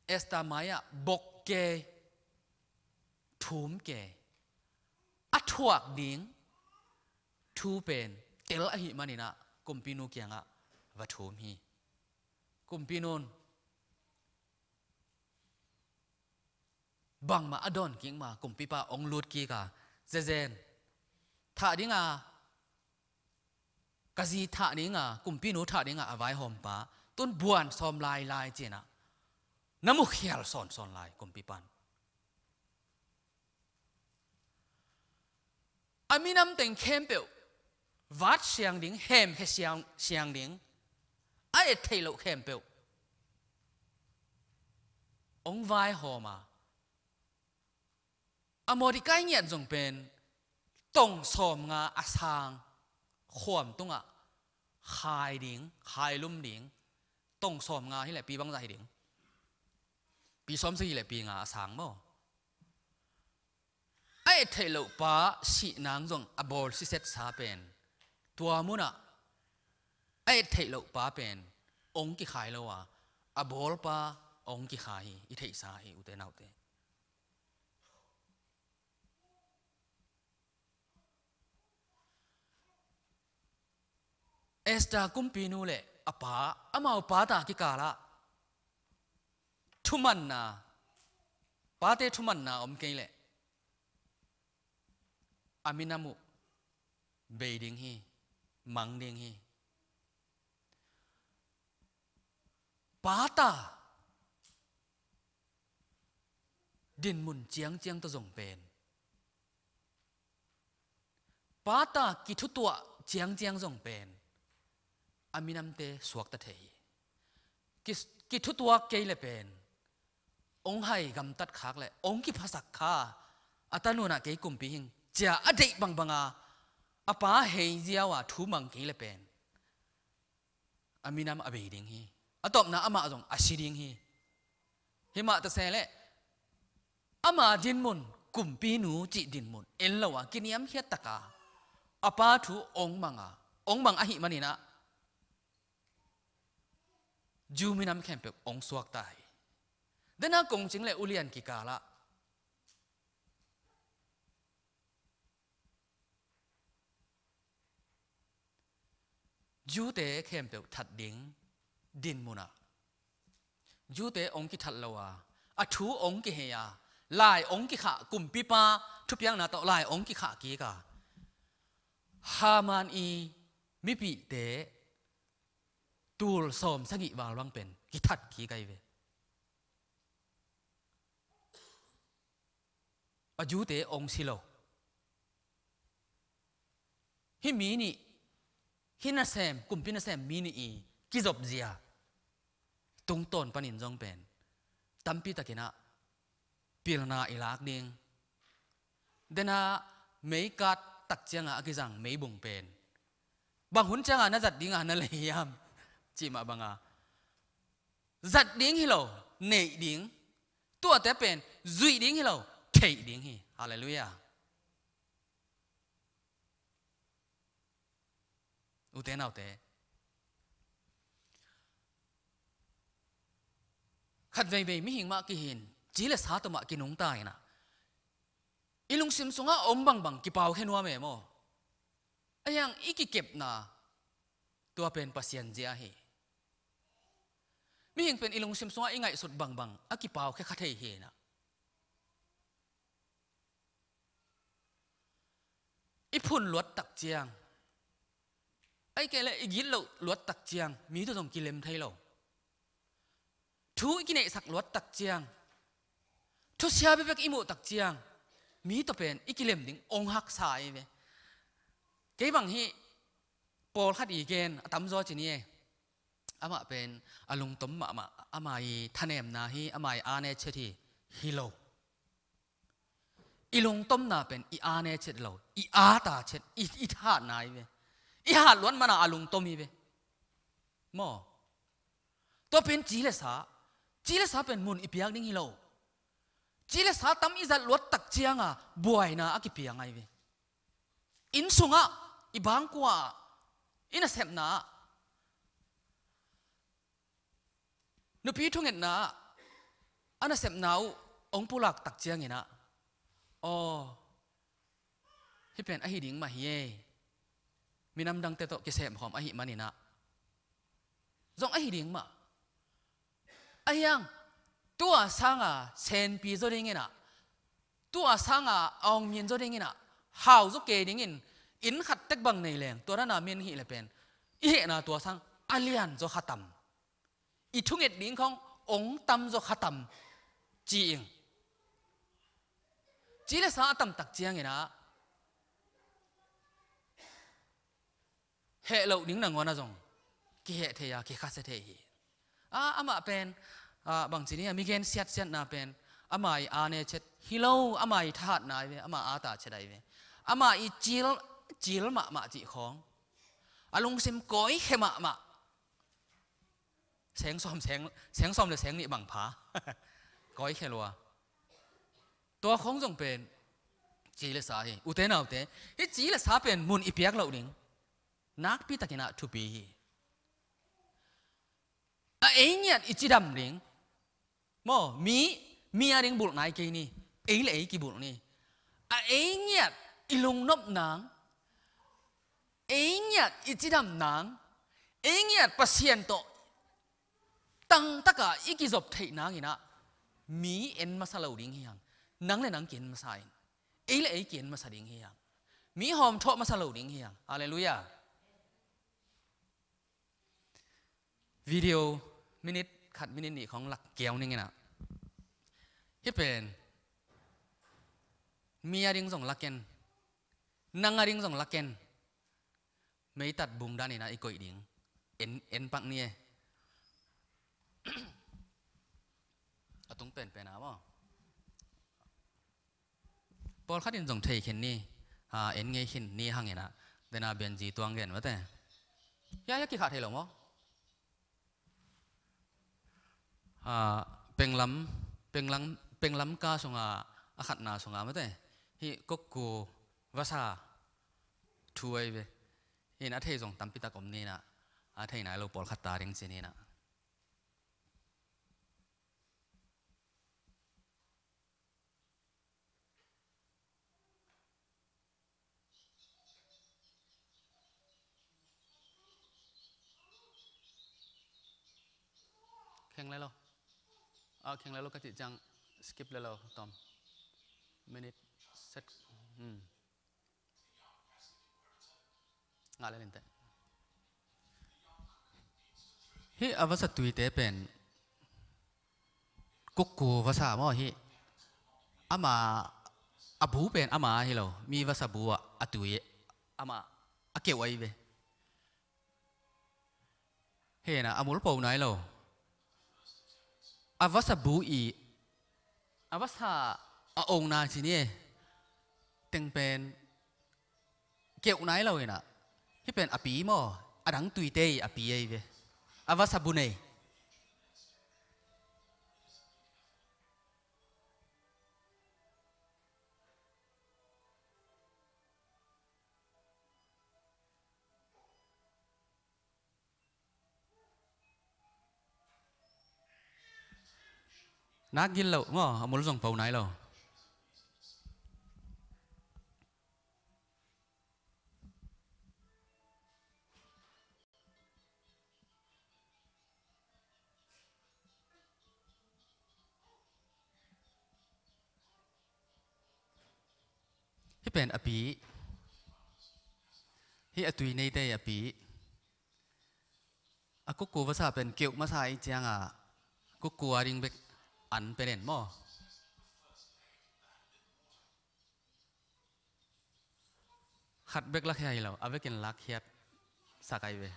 Esther mai-ah bok kei, thum kei, a thuak ding thu pen tel ahih manin ah kumpinu kiangah va thum hi. Kumpinu in bangmah a dawn kik ma, kumpipa ong lut kik a, zezen, thah ding a, ka zi thah ding a, kumpinu thah ding a a vaihawmpa, tun buan sawm lailai ci-in ah na mukhial sawnsawn lai kumpipa in. A minam teng khempeuh vat siang ding, hemkhia siang, siang ding, a et theih loh khempeuh ong vaihawm a, a Mordecai ngiat zong pen tong sawmnga a sang khuam tungah khai ding, khailum ding, tong sawmnga hi leh pi bangzah hi ding? Pi sawmsagih leh pi nga a sang maw? A et theih loh pa sih nang zong a bawl sisetsa pen tua munah a et theih loh pa pen ong kikhai lo a, a bawlpa ong kikhai hi, i theihsa hi, ute naute. Esther kumpinu le a pa, amau pate kikalah thumanna, pate thumanna om kei leh a minam uh bei ding hi, mang ding hi. Pate dinmun ciangciang tawh zong pen, pate kithutuah ciangciang zong pen a minamte suakta thei hi. Ki, kithutuak kei le pen ong hai gamtat khak le ong kiphasak kha, a tanu in ah kei kumpi hing cia a deih bangbanga a pa hei ziau a thu mang kei le pen a minam a bei ding hi. A tawpna amah zong a si ding hi. Himah ta se leh ama dinmun, kumpinu cih dinmun en lo a, kiniamkhiat taka a pa thu ong mang a, ong mang ahih manin ah Jew minam khempeuh ong suakta hi. Dena kongcing le ulian kikal ah Jew-te khempeuh that ding dinmun ah Jew-te ong kithat lo a, a thu ong kihei a, lai ong kikhah, kumpipa thupiakna tawh lai ong kikhah kik a, Haman i mipihte tul sawm sagih val bang pen kithat kik ahi ve. A Jew-te ong si lo. Hih mi nih, hih nasem, kumpi nasem mi nih i kizopzia tungtawn panin zong pen tampi takin ah pilna i lak ding. Dena meikat tak cianga a kizang meibung pen bang hun cianga na zat dinga na lei hiam cih mah banga zat ding hi lo, neih ding. Tuate pen zuih ding hi lo, theih ding hi. Halleluiah. Ute naute, khat veivei mihing mah kihin, ci le sa tawh mah kinungta inah i lungsim sungah om bangbang kipaukhia nuam e maw? Ahi hang i kikepna tua pen Pasian zia hi. Mihing pen i lungsim sungah i ngaihsut bangbang a kipaukhia kha thei hi inah i phun luat tak ciang, ahih kei leh i gitloh luat tak ciang mi tawh zong kilem thei lo. Thu i kineihsak luat tak ciang, thusia bekbek i muh tak ciang mi tawh pen i kilem ding ong haksa ahi ve. Kei bang hih pawlkhat i gen a tamzaw ci ni e. Amah pen a lungtom mahmah, ama i thanemna hi, ama i ane chet hi, hi lo. I lungtomna pen i ane chet lo, i ata chet, i, i thahatna hi ve. I hat luat mana a lungtom hi ve maw? Tua pen ci le sa, ci le sa pen mun i piak ding hi lo. Ci le sa tam i zat luat tak cianga buaina a kipiang ahi ve. Inn sungah, i bangkua ah, i nasepna ah, nupi thungetna ah a nasepna uh ong pulak tak cianginah, aw, hih pen ahi ding mah hi e. Minam dangte tawh kisem khawm ahih maninah zong ahi ding mah. Ahi hang tua sanga senpi zaw dinginah, tua sanga awngmin zaw dinginah, hau zaw kei dingin inn khat tek bang nei leng tua dana min hih le pen i hehna tua sang a lian zaw khatam, i thunget ding khawng ong tam zaw khatam ci-ing. Ci le sa a tamtak cianginah heh loh ding nangawn a zong kiheh thei a, kikhase thei hi. A, amah pen, a, bangci ni a, mi gen siatsiatna pen ama i ane chet hi lo, ama i thahatna ahi ve, ama ata chet ahi ve. Ama i cil, cil mahmah cih khawng, a lungsim kawikhia mahmah. Seng sawm, seng, seng sawm le seng nih bang pha kawikhia lua. Tua khawng zong pen ci le sa hi. Ute naute, hih ci le sa pen mun i piak loh ding nakpi takinah thupi hi. A ei ngiat i cidam ding maw, mi, mi a ding bulh nai kei ni. Ei le ei kibulh ni. A ei ngiat i lungnop nang, ei ngiat i cidam nang, ei ngiat Pasian tawh tangtaka i kizop theih nanginah mi en masa lo ding hi hang. Nang le nang ki-en masa in, ei le ei ki-en masa ding hi hang. Mi hawmthawh masa lo ding hi hang. Halleluiah. Video minute khat, minute nih khawng lak kiau ninginah, hih pen mi a ding zong laken, nang a ding zong laken, meitat bung daninah i koih ding. En, en pak ni e. A tung penpen a maw? Pawlkhat in zong thei khin ni, a, en ngei khin ni hanginah, dena Benji tuang gen mate. Hia, hia kikhah thei lo maw? A, penglam Penglam, Penglamka sunga a khatna sunga mate, hih kokku vasa thu ahi ve. Hih in a thei zong tampitak om ni in ah, a thei nai lo pawlkhat ta ding ci ni in ah. Kheng le lo. Ah, kheng le lo ka cih ciang skip le lo, tom. Minute set. Hmm. Ngah le lin teh. Hih a vasa tuite pen kukku vasa maw hih. Ama a bu pen ama hi lo. Mi vasa bu ah a tui ama a keuh ahi ve. Hena a mul po nai lo. A vasa bu i a vasa a ong na ci ni e. Teng pen keuh nai lo in ah. Hih pen a pi maw, a dang tuite i a pi ahi ve. A vasa bu nei. Nak gil lo maw, a mul zong po nai lo. Hih pen a pi. Hih a tui neite a pi. A kukku vasa pen keuh masa i cianga kukku a ding bek an pelen maw. Khat bek lakhia hi lo, a vekin lakhiat sak ahi ve.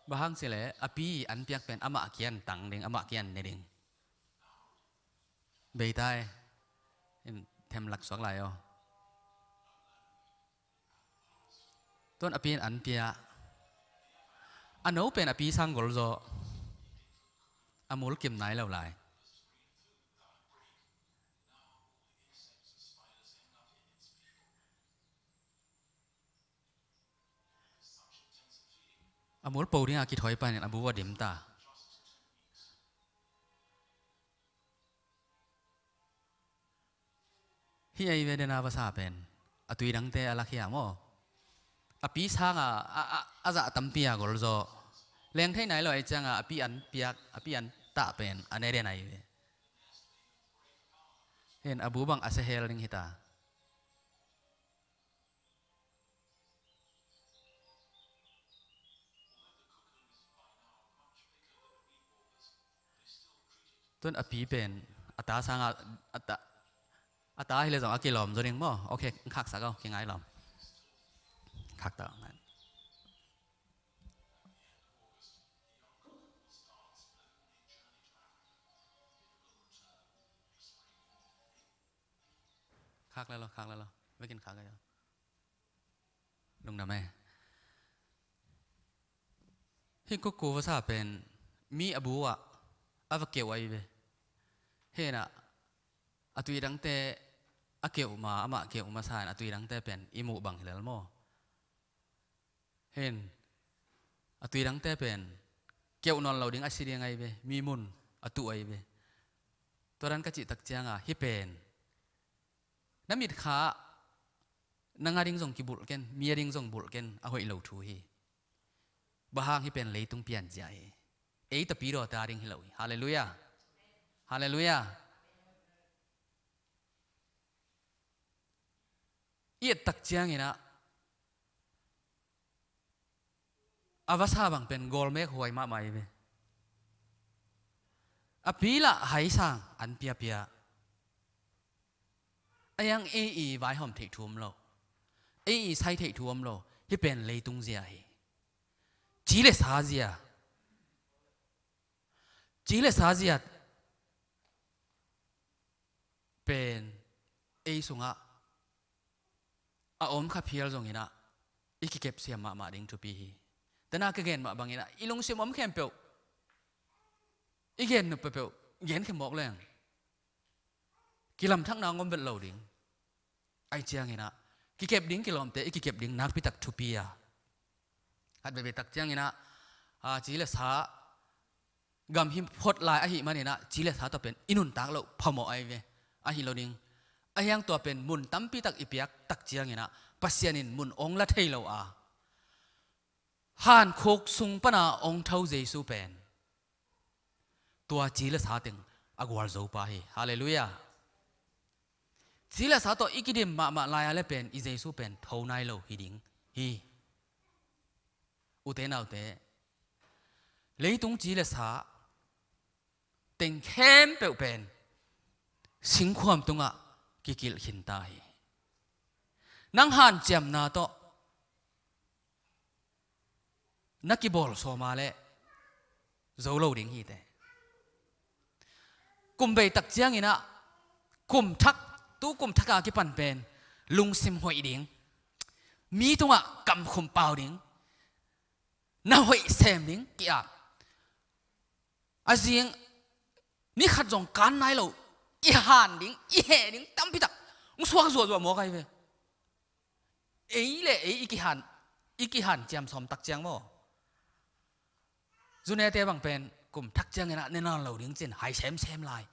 Bang hang cih leh a pi an piak pen amah kian tang ding, amah kian ne ding. Beitai in them lak suak lai aw. Tuan a pi in an pia. A no pen a pi sang gol zaw. A mul kim nai lo lai. A mul po dinga kithawi panin a bu a dim ta. Hih ahi ve dena vasa pen a tui dangte a lakhia maw. A pi sanga a, a, a zah tampi a gol zaw. Leng thei nai lo ahi cianga a pi an piak, a pi an tah pen a ne den ahi ve. Hen a bu bang a sehel ding hita. Tun a pi pen a ta sanga a ta, a ta hi le zong a kilawm zaw ding maw. Ok, khaksak aw, kingai lawm. Khak ta ngai. Khak le lo, khak le lo. Vekin khak le lo. Lungdam e. Hih kukku vasa pen mi a bu ah a va keuh ahi ve. Hena a tui dangte a keuh ma, amah keuh masa in a tui dangte pen i muh bang hi lel maw. Hen a tui dangte pen keuh nawn lo ding a si ding ahi ve, mi mun a tuh ahi ve. Tua dan ka cih tak cianga hih pen na mitkha nang a ding zong kibulh ken, mi a ding zong bulh ken, a hoih lo thu hi. Bang hang hih pen leitung pianzia hi. Ei tapidawte a ding hi lo hi. Halleluiah. Halleluiah. I et tak ciangin ah a vasa bang pen gawlmek huai mahmah hi ve. A pi lah haisang an piapia. A yang ei i vaihawm theih thu om lo. Ei i sai theih thu om lo. Hih pen leitung zia hi. Ci le sa zia. Ci le sa zia pen ei sungah a om kha phial zongin ah i kikepsiam mahmah ding thupi hi. Tena ka gen mah bangin ah i lungsim om khempeuh, i gen nop peuhpeuh, genkhia mawk leng kilamthakna ngom vet lo ding. Ahi ciangin ah kikep ding kilawmte i kikep ding nakpitak thupi a, khat veve tak ciangin ah, a, ci le sa gam hi phot lai ahih manin ah ci le sa tawh pen i nuntak loh phamawh ahi ve. Ahi lo ding. Ahi hang tua pen mun tampitak i piak tak ciangin ah Pasian in mun ong la thei lo a, hankhuk sung pana ong tho Jesu pen tua ci le sa teng a gualzo pa hi. Halleluiah. Ci le sa tawh i kidim mahmah lai-a le pen i Jesu pen tho nai lo hi ding hi. Ute naute, leitung ci le sa teng khempeuh pen singkhuam tungah kikilh khin ta hi. Nang hanciamna tawh na kibawl sawma le zo lo ding hi teh. Kum bei tak ciangin ah kum thak, tu kum thak a kipan pen lungsim hoih ding, mi tungah kamkhum pau ding, na hoih sem ding ki-ap. A zing ni khat zong kan nai lo, i han ding, i heh ding tampitak hong suak zuahzuah mawk ahi ve. Ei le ei i kihan, i kihan ciam sawm tak ciang maw? Zunete bang pen kum thak ciangin ah ne nawn lo ding cin hai semsem lai.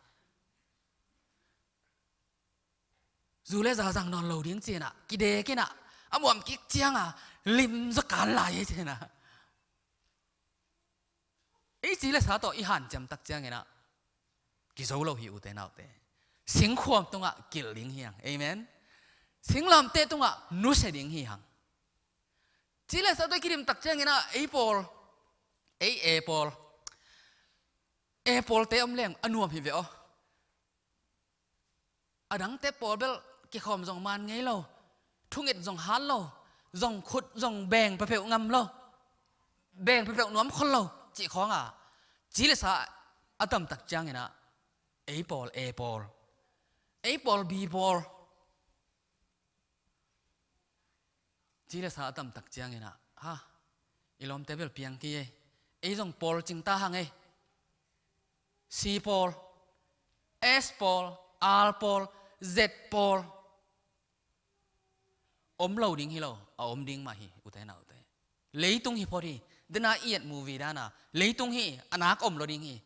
Zu le za zang nawn lo ding cin ah kidek in ah a muam kik ciang a lim zaw kan lai hi cin ah. Ei ci le sa tawh i hanciam tak ciangin ah kizo lo hi ute naute. Singkhuam tungah kilh ding hi hang. Amen. Singlamteh tungah nusia ding hi hang. Ci le sa tawh i kidim tak ciangin ah ei pawl, ei e pawl, e pawlte om leng a nuam hi ve aw. A dangte pawl bel kikhawm zong man ngei lo, thunget zong hat lo, zong khut zong beng peuhpeuh ngam lo, beng peuhpeuh nuam khol lo cih khawng a, ci le sa a tam tak ciangin ah ei pawl, e pawl, ei pawl, bi pawl, ci le sa a tam tak ciangin ah, ha, i lawmte bel piang kei ei, ei zong pawl cing ta hang ei. C pawl, S pawl, R pawl, Z pawl. Om lo ding hi lo, a om ding mah hi, ute naute. Leitung hi phot hi, dena i et movie dana, leitung hi, a nak om lo ding hi.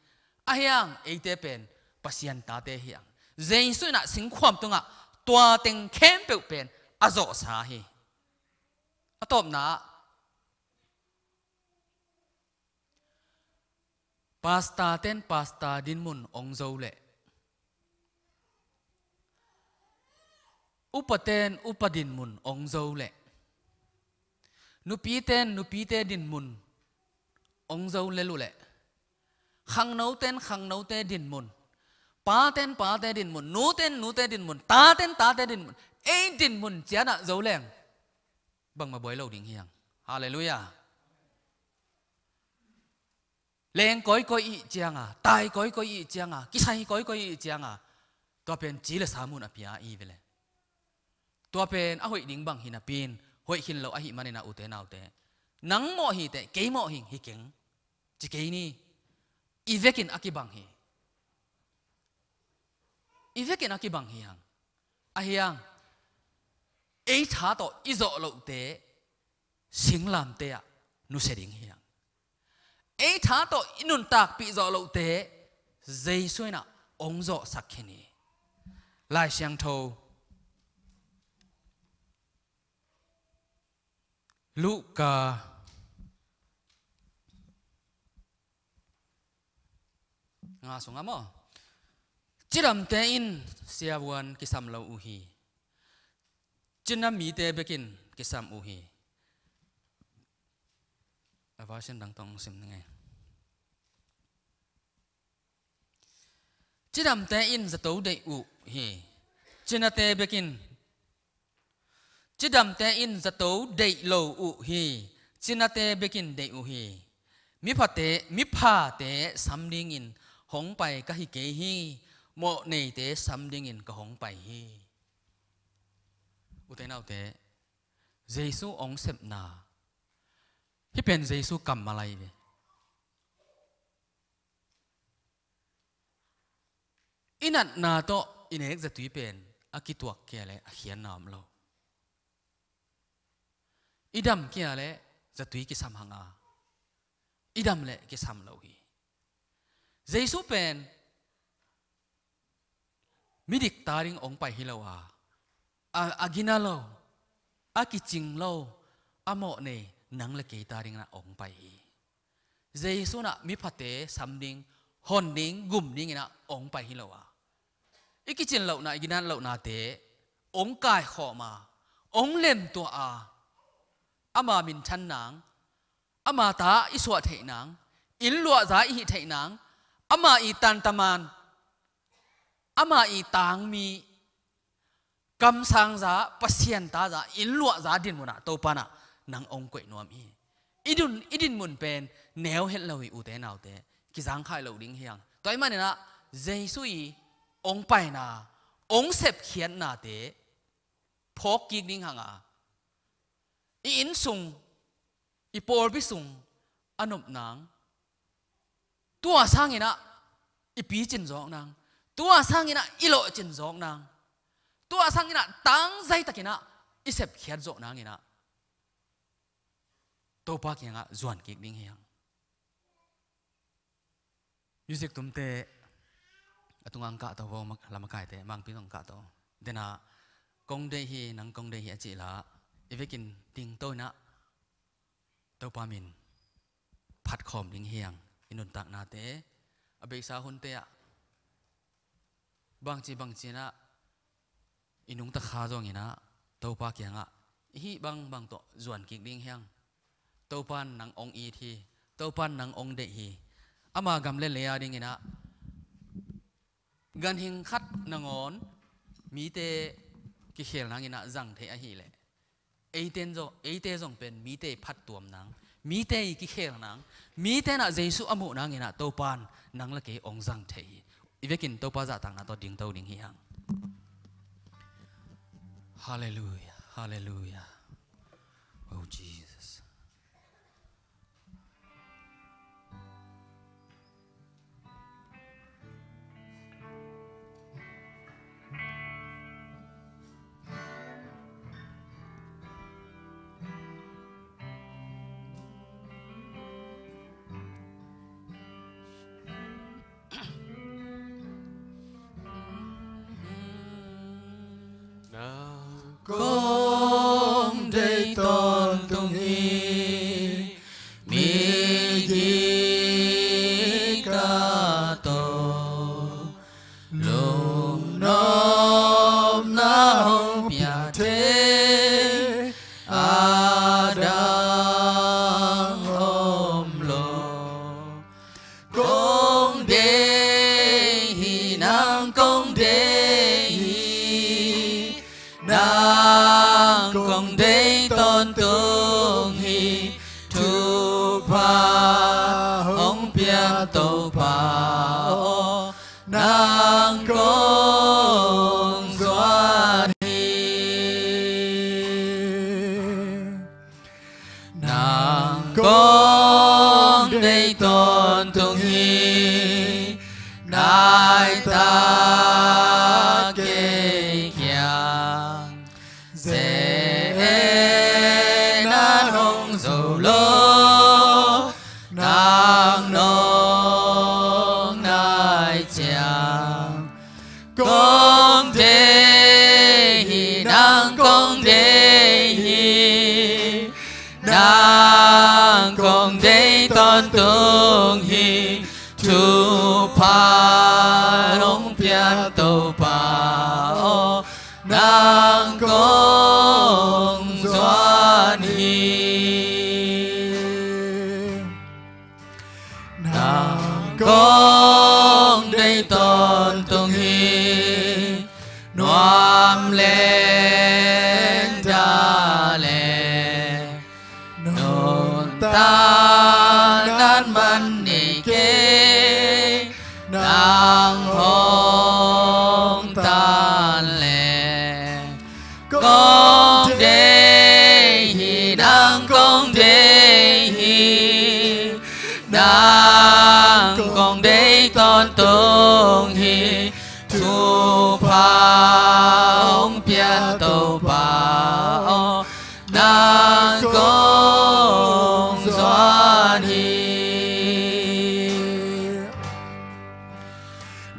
Ahi hang eite pen Pasian tate hi hang. Jesu in ah singkhuam tungah tua teng khempeuh pen a zawhsa hi. A tawpna ah, pastor ten pastor dinmun ong zo leh, upa ten upa dinmun ong zo leh, nupi ten nupite dinmun ong zo lel uh leh, khangno ten khangnote dinmun, pa ten pate dinmun, nu ten nute dinmun, ta ten tate dinmun, ei dinmun cianah zo leng bangmah buai lo ding hi hang. Halleluiah. Leng kawikawi i hih cianga, tai kawikawi i hih cianga, kisai kawikawi i hih cianga, tua pen ci le sa mun a pia i ve le. Tua pen a hoih ding bang hi napi-in hoih khin lo ahih manin ah ute naute, nang mawh hi teh kei mawh hing hi keng ci kei ni. I vekin a kibang hi. I vekin a kibang hi hang. Ahi hang ei tha tawh i zawh lohte singlamteh ah nusia ding hi hang. Ei tha tawh i nuntakpih zawh lohte Jesu in ah ong zawhsak khin hi. Lai Siangtho Luka nga sungah maw, cidamte in siavuan kisam lo uh hi. Cina mite bekin kisam uh hi. A version dang tawh sim ni ngei. Cidamte in zato deih uh hi. Cinate bekin, cidamte in zato deih lo uh hi. Cinate bekin deih uh hi. Miphate, miphate sam dingin hong pai ka hi kei hi. Mawhneite sam dingin ka hong pai hi. Ute naute, Jesu ong sepna, hih pen Jesu kammal ahi ve. I natna tawh i nek zatui pen a kituak kei leh a khiatna om lo. I dam kei leh zatui kisam hang a, i dam leh kisam lo hi. Jesu pen midik ta ding ong pai hi lo a, a, a gina lo, a kicing lo, a mawh nei nang le kei ta ding in ah ong pai hi. Jesu in ah miphate sam ding, hon ding, gum ding in ah ong pai hi lo a, i kicin lohna, i gina lohnate ong kaikhawm a, ong lemtuah a, ama minthan nang, ama ta i suah theih nang, inn luahza i hih theih nang, ama i tantaman, ama i tangmi, kamsangza, Pasian taza, inn luahza dinmun ah Topa in ah nang ong koih nuam hi. I dun, i dinmun pen neu het lo hi, ute naute, kizangkhai lo ding hi hang. Tua ahih manin ah Jesu i ong paina, ong sepkhiatnate phawk kik ding hang a, i inn sung, i pawlpi sung a nop nang, tua sangin ah i picin zawk nang, tua sangin ah i lawhcin zawk nang, tua sangin ah tangzai takin ah i sepkhiat zawh nangin ah Topa kiangah zuan kik ding hi hang. Music tumte a tungah ang kahto vo, mak-, la makaite, mangpi zong kahto. Dena kong deih hi, nang kong deih hi a cih la, i vekin tingto in ah Topa min phatkhawm ding hi hang. I nuntaknate, a beisa hunte ah bangci bangci in ah i nungta kha zongin ah Topa kiangah i hih bangbang tawh zuan kik ding hi hang. Topa in nang ong it hi. Topa in nang ong deih hi. Ama gam le lei a dingin ah ganhing khat nangawn mite kikhel nangin ah zang thei ahih leh, eite zong, eite zong pen mite phattuam nang, mite i kikhel nang, mite in ah Jesu a muh nangin ah Topa in nang le kei ong zang thei hi. I vekin Topa zahtakna tawh dingto ding hi hang. Halleluia, halleluia. Oh, Jesus. Nang kong deih tawntung hi, mi gik a tawh lungnopna hong pia thei a dang om lo. Kong deih hi, nang kong deih hi, nang kong deih tawntung hi. Thupha hong pia Topa aw, nang kong zuan hi. Nang kong deih tawntung hi, nai tak kei kiang ze-etna hong zo lo, nang nong nai ciang. Kong deih hi, nang kong deih hi, nang kong deih tawntung hi. Thupha hong pia Topa aw, nang kong zuan hi. Nang kong deih tawntung hi, nuam leng da leng, nuntakna man nei kei, nang hong tan leng. Kong deih hi, nang kong deih hi, nang kong deih tawntung hi.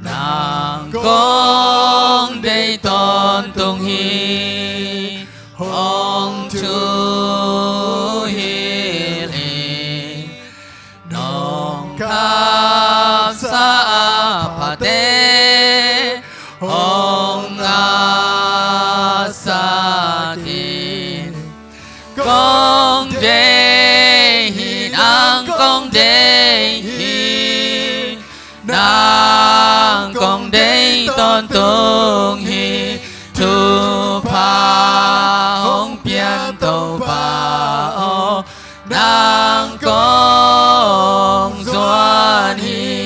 Nang kong deih tawntung hi, hong thuhilh in, nong khaksa a phate hong ngahsak in. Kong deih hi, nang kong deih hi, nang kong deih tawntung hi, thupha hong pian Topa aw, nang kong zuan hi.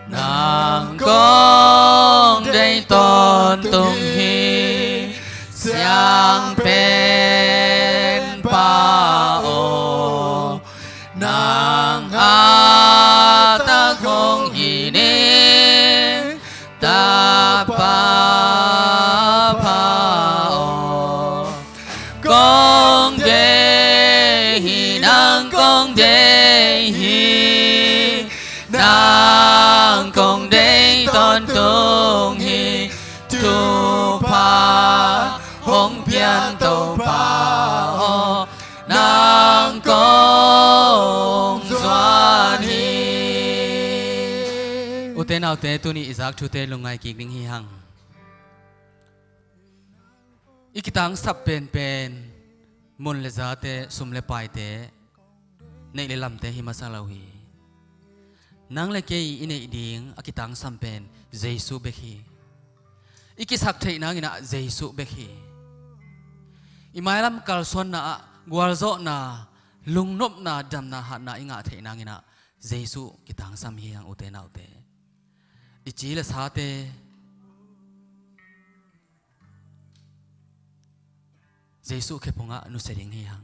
Nang kong deih tawntung hi, siang pen Pa aw, nang a tak hong it ning, Tapa pha aw. Kong deih hi, nang kong deih hi, nang kong deih tawntung hi, thupha hong pian Topa aw, nang kong zuan hi. Ute naute, tuni i zak thute lungngai kik ding hi hang. I kitangsap penpen mun le zate, sum le paite, neih le lamte hi masa lo hi. Nang le kei i neih ding a kitangsam pen Jesu bek hi. I kisak theih nangin ah Jesu bek hi. I mailam kalsuanna ah gualzawhna, lungnopna, damna, hatna i ngah theih nangin ah Jesu kitangsam hi hang, ute naute. I ci le sate Jesu khephungah nusia ding hi hang.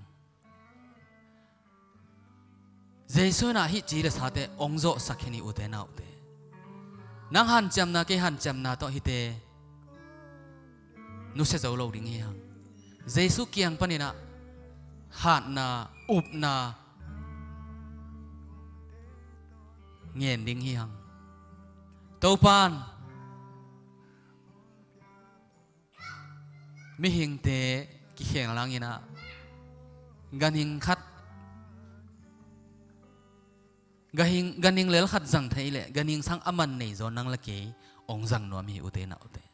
Jesu in ah hih ci le sate ong zawhsak hi ni, ute naute. Nang hanciamna, kei hanciamna tawh hihte nusia zo lo ding hi hang. Jesu kiang panin ah hatna, upna ngen ding hi hang. Topan mihingte kikhel nangin ah ganhing khat, ganhing, ganhing lel khat zang thei leh ganhing sang a man nei zaw nang le kei ong zang nuam hi, ute naute.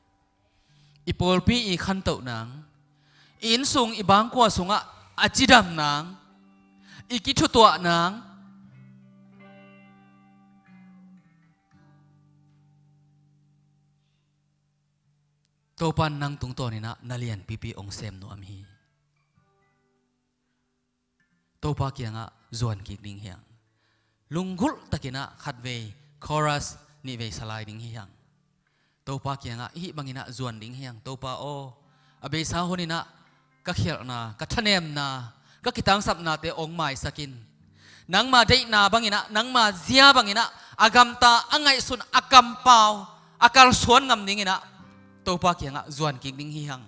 I pawlpi i khantoh nang, i innsung i bangkua sungah a cidam nang, i kithutuah nang, Topan nang tungtawnin ah na lianpipi ong sem nuam hi. Topa kiangah zuan kik ding hi hang. Lunggulh takin ah khatvei chorus, nihvei sa lai ding hi hang. Topa kiangah hih bangin ah zuan ding hi hang. Topa aw, a beisa hunin ah ka khialhna, ka thanemna, ka kitangsapnate ong maisak in. Nangma deihna bangin ah, nangma zia bangin ah a gamta, a ngaihsun, a kampau, a kalsuan ngam dingin ah Topa kiangah zuan kik ding hi hang.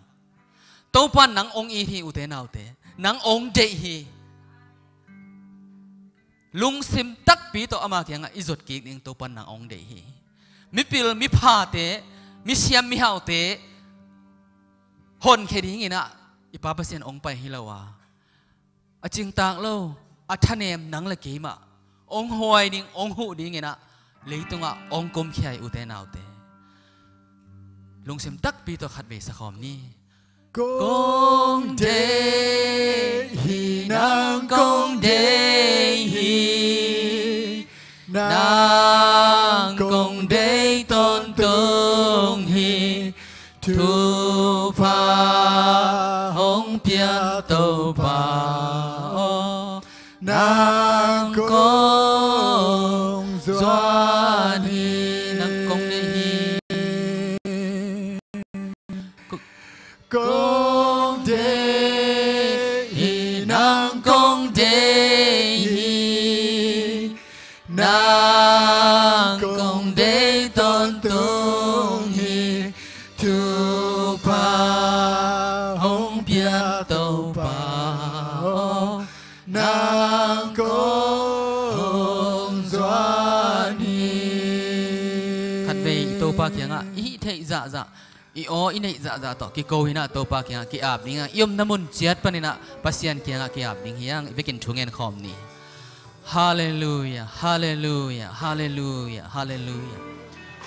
Topan nang ong it hi, ute naute. Nang ong deih hi. Lungsim takpi tawh ama kiangah i zot kik ding, Topan nang ong deih hi. Mipil miphate, misiam mihaute honkhia dingin ah i Pa Pasian ong pai hi lo a, a cingtak lo, a thanem nang le keimah ong huai ding, ong huh dingin ah leitungah ong kumkhia hi, ute naute. Lungsim takpi tawh khatvei sakhawm ni. Kong deih hi, nang kong deih hi, nang kong deih tawntung hi, thupha hong pia Topa aw, nang kong zuan hi. Nang kong deih hi. Kong deih hi, nang kong deih hi, nang kong deih tawntung hi, thupha hong pia Topa aw. nang kong zuan hi. Khatvei i Topa kiangah i hih theih zahzah, i aw i neih zahzah tawh kiko hi-in ah Topa kiangah ki-ap ding a, i omna mun ciat panin ah Pasian kiangah ki-ap ding hi hang. I vekin thu ngen khawm ni. Halleluia, halleluia, halleluia, halleluia.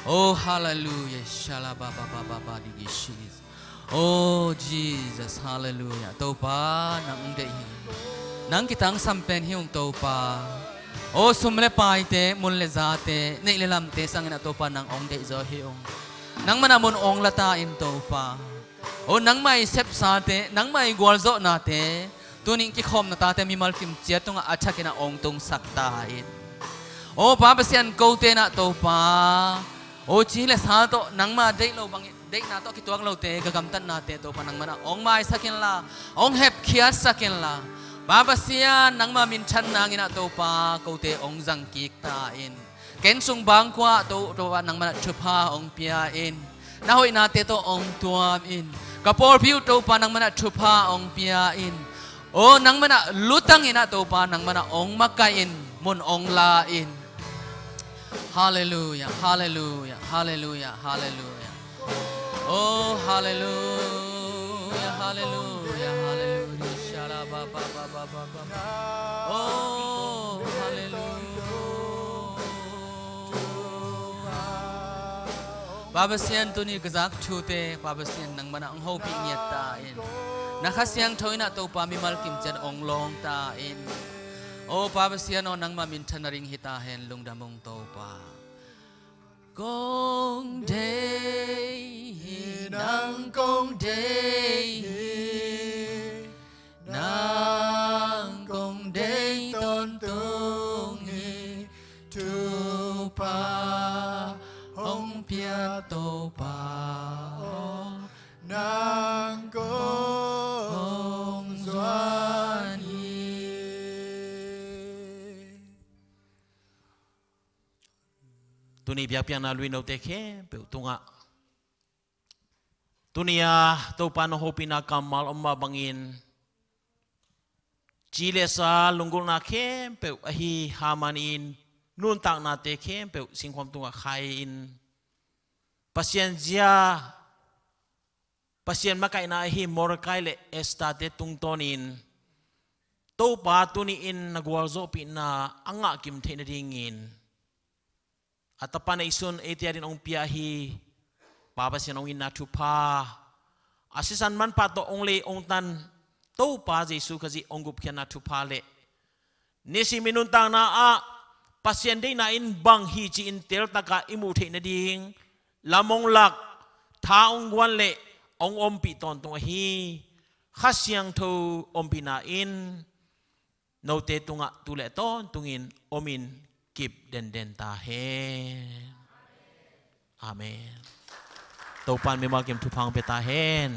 Oh, halleluia. Shalababababadigi shis. Oh, Jesus, halleluia. Topa, nang hong deih hi. Nang kitangsam pen hi ung Topa. Oh, sum le paite, mun le zate, neih le lamte sangin ah Topa nang hong deih zaw hi ung. Nangmah in ah mun hong la ta in Topa. Oh, nangmah i sepsate, nangmah i gualzawhnate, tuni kikhawmna tate mimal kim ciat tungah a thakin ah hong tungsak ta in. Oh, Pa Pasian, kote in ah Topa, oh, ci le sa tawh nangmah deih lo bangin, deihna tawh kituak lote, ka gamtatnate Topa nangmah in ah hong maisak inla, hong hepkhiatsak inla, Pa Pasian, nangmah minthan nangin ah Topa, kote hong zangkik ta in. Ken sung bangkua ah To, Topa nangmah in ah thupha hong pia in. Na hoihnate tawh hong tuam in. Ka pawlpi uh Topa nangmah in ah thupha hong pia in. Oh, nangmah in ah lutang in ah Topa nangmah in ah hong makaih in, mun hong la in. Halleluia, halleluia, halleluia, halleluia. Oh, halleluia, halleluia, halleluia. Shalabababababa. Oh, halleluia. Pa Pasian, tuni ka zak thute, Pa Pasian, nangmah in ah hong hopih ngiat ta in. Na Kha Siangtho in ah Topa mimal kim ciat hong lawng ta in. Oh, Pa Pasian aw, nangmah minthan na ring hi ta hen, lungdam ung Topa. Kong deih hi, nang kong deih hi, nang kong deih tawntung hi, thupha hong pia Topa aw, nang kong zuan hi. Tuni biakpiakna luinote khempeuh tungah, tuni a Topa nong hopihna kammal om mah bangin, ci le sa lunggulhna khempeuh ahi Haman in nuntaknate khempeuh singkhuam tungah khai-in, Pasian zia, Pasian makaihna ahi Mordecai le Esther-te tungtawnin, Topa tuni-in na gualzawhpihna a ngahkim theih nadingin, a Tapa neihsun eite adingin hong pia ahi Pa Pasian hong itna thupha, a sisan manpha tawh hong lei hong tan Topa Jesu Khazih hong gupkhiatna thupha le nisim i nuntakna ah Pasian deihna in bang hi ci-in teltakah i muh theih nading lam hong lak, tha hong guan le hong ompih tawntung ahi Kha Siangtho ompihna in note tungah tu le tawntungin omin kip denden ta hen. Amen. Topa in mimal kim thupha hong pia ta hen.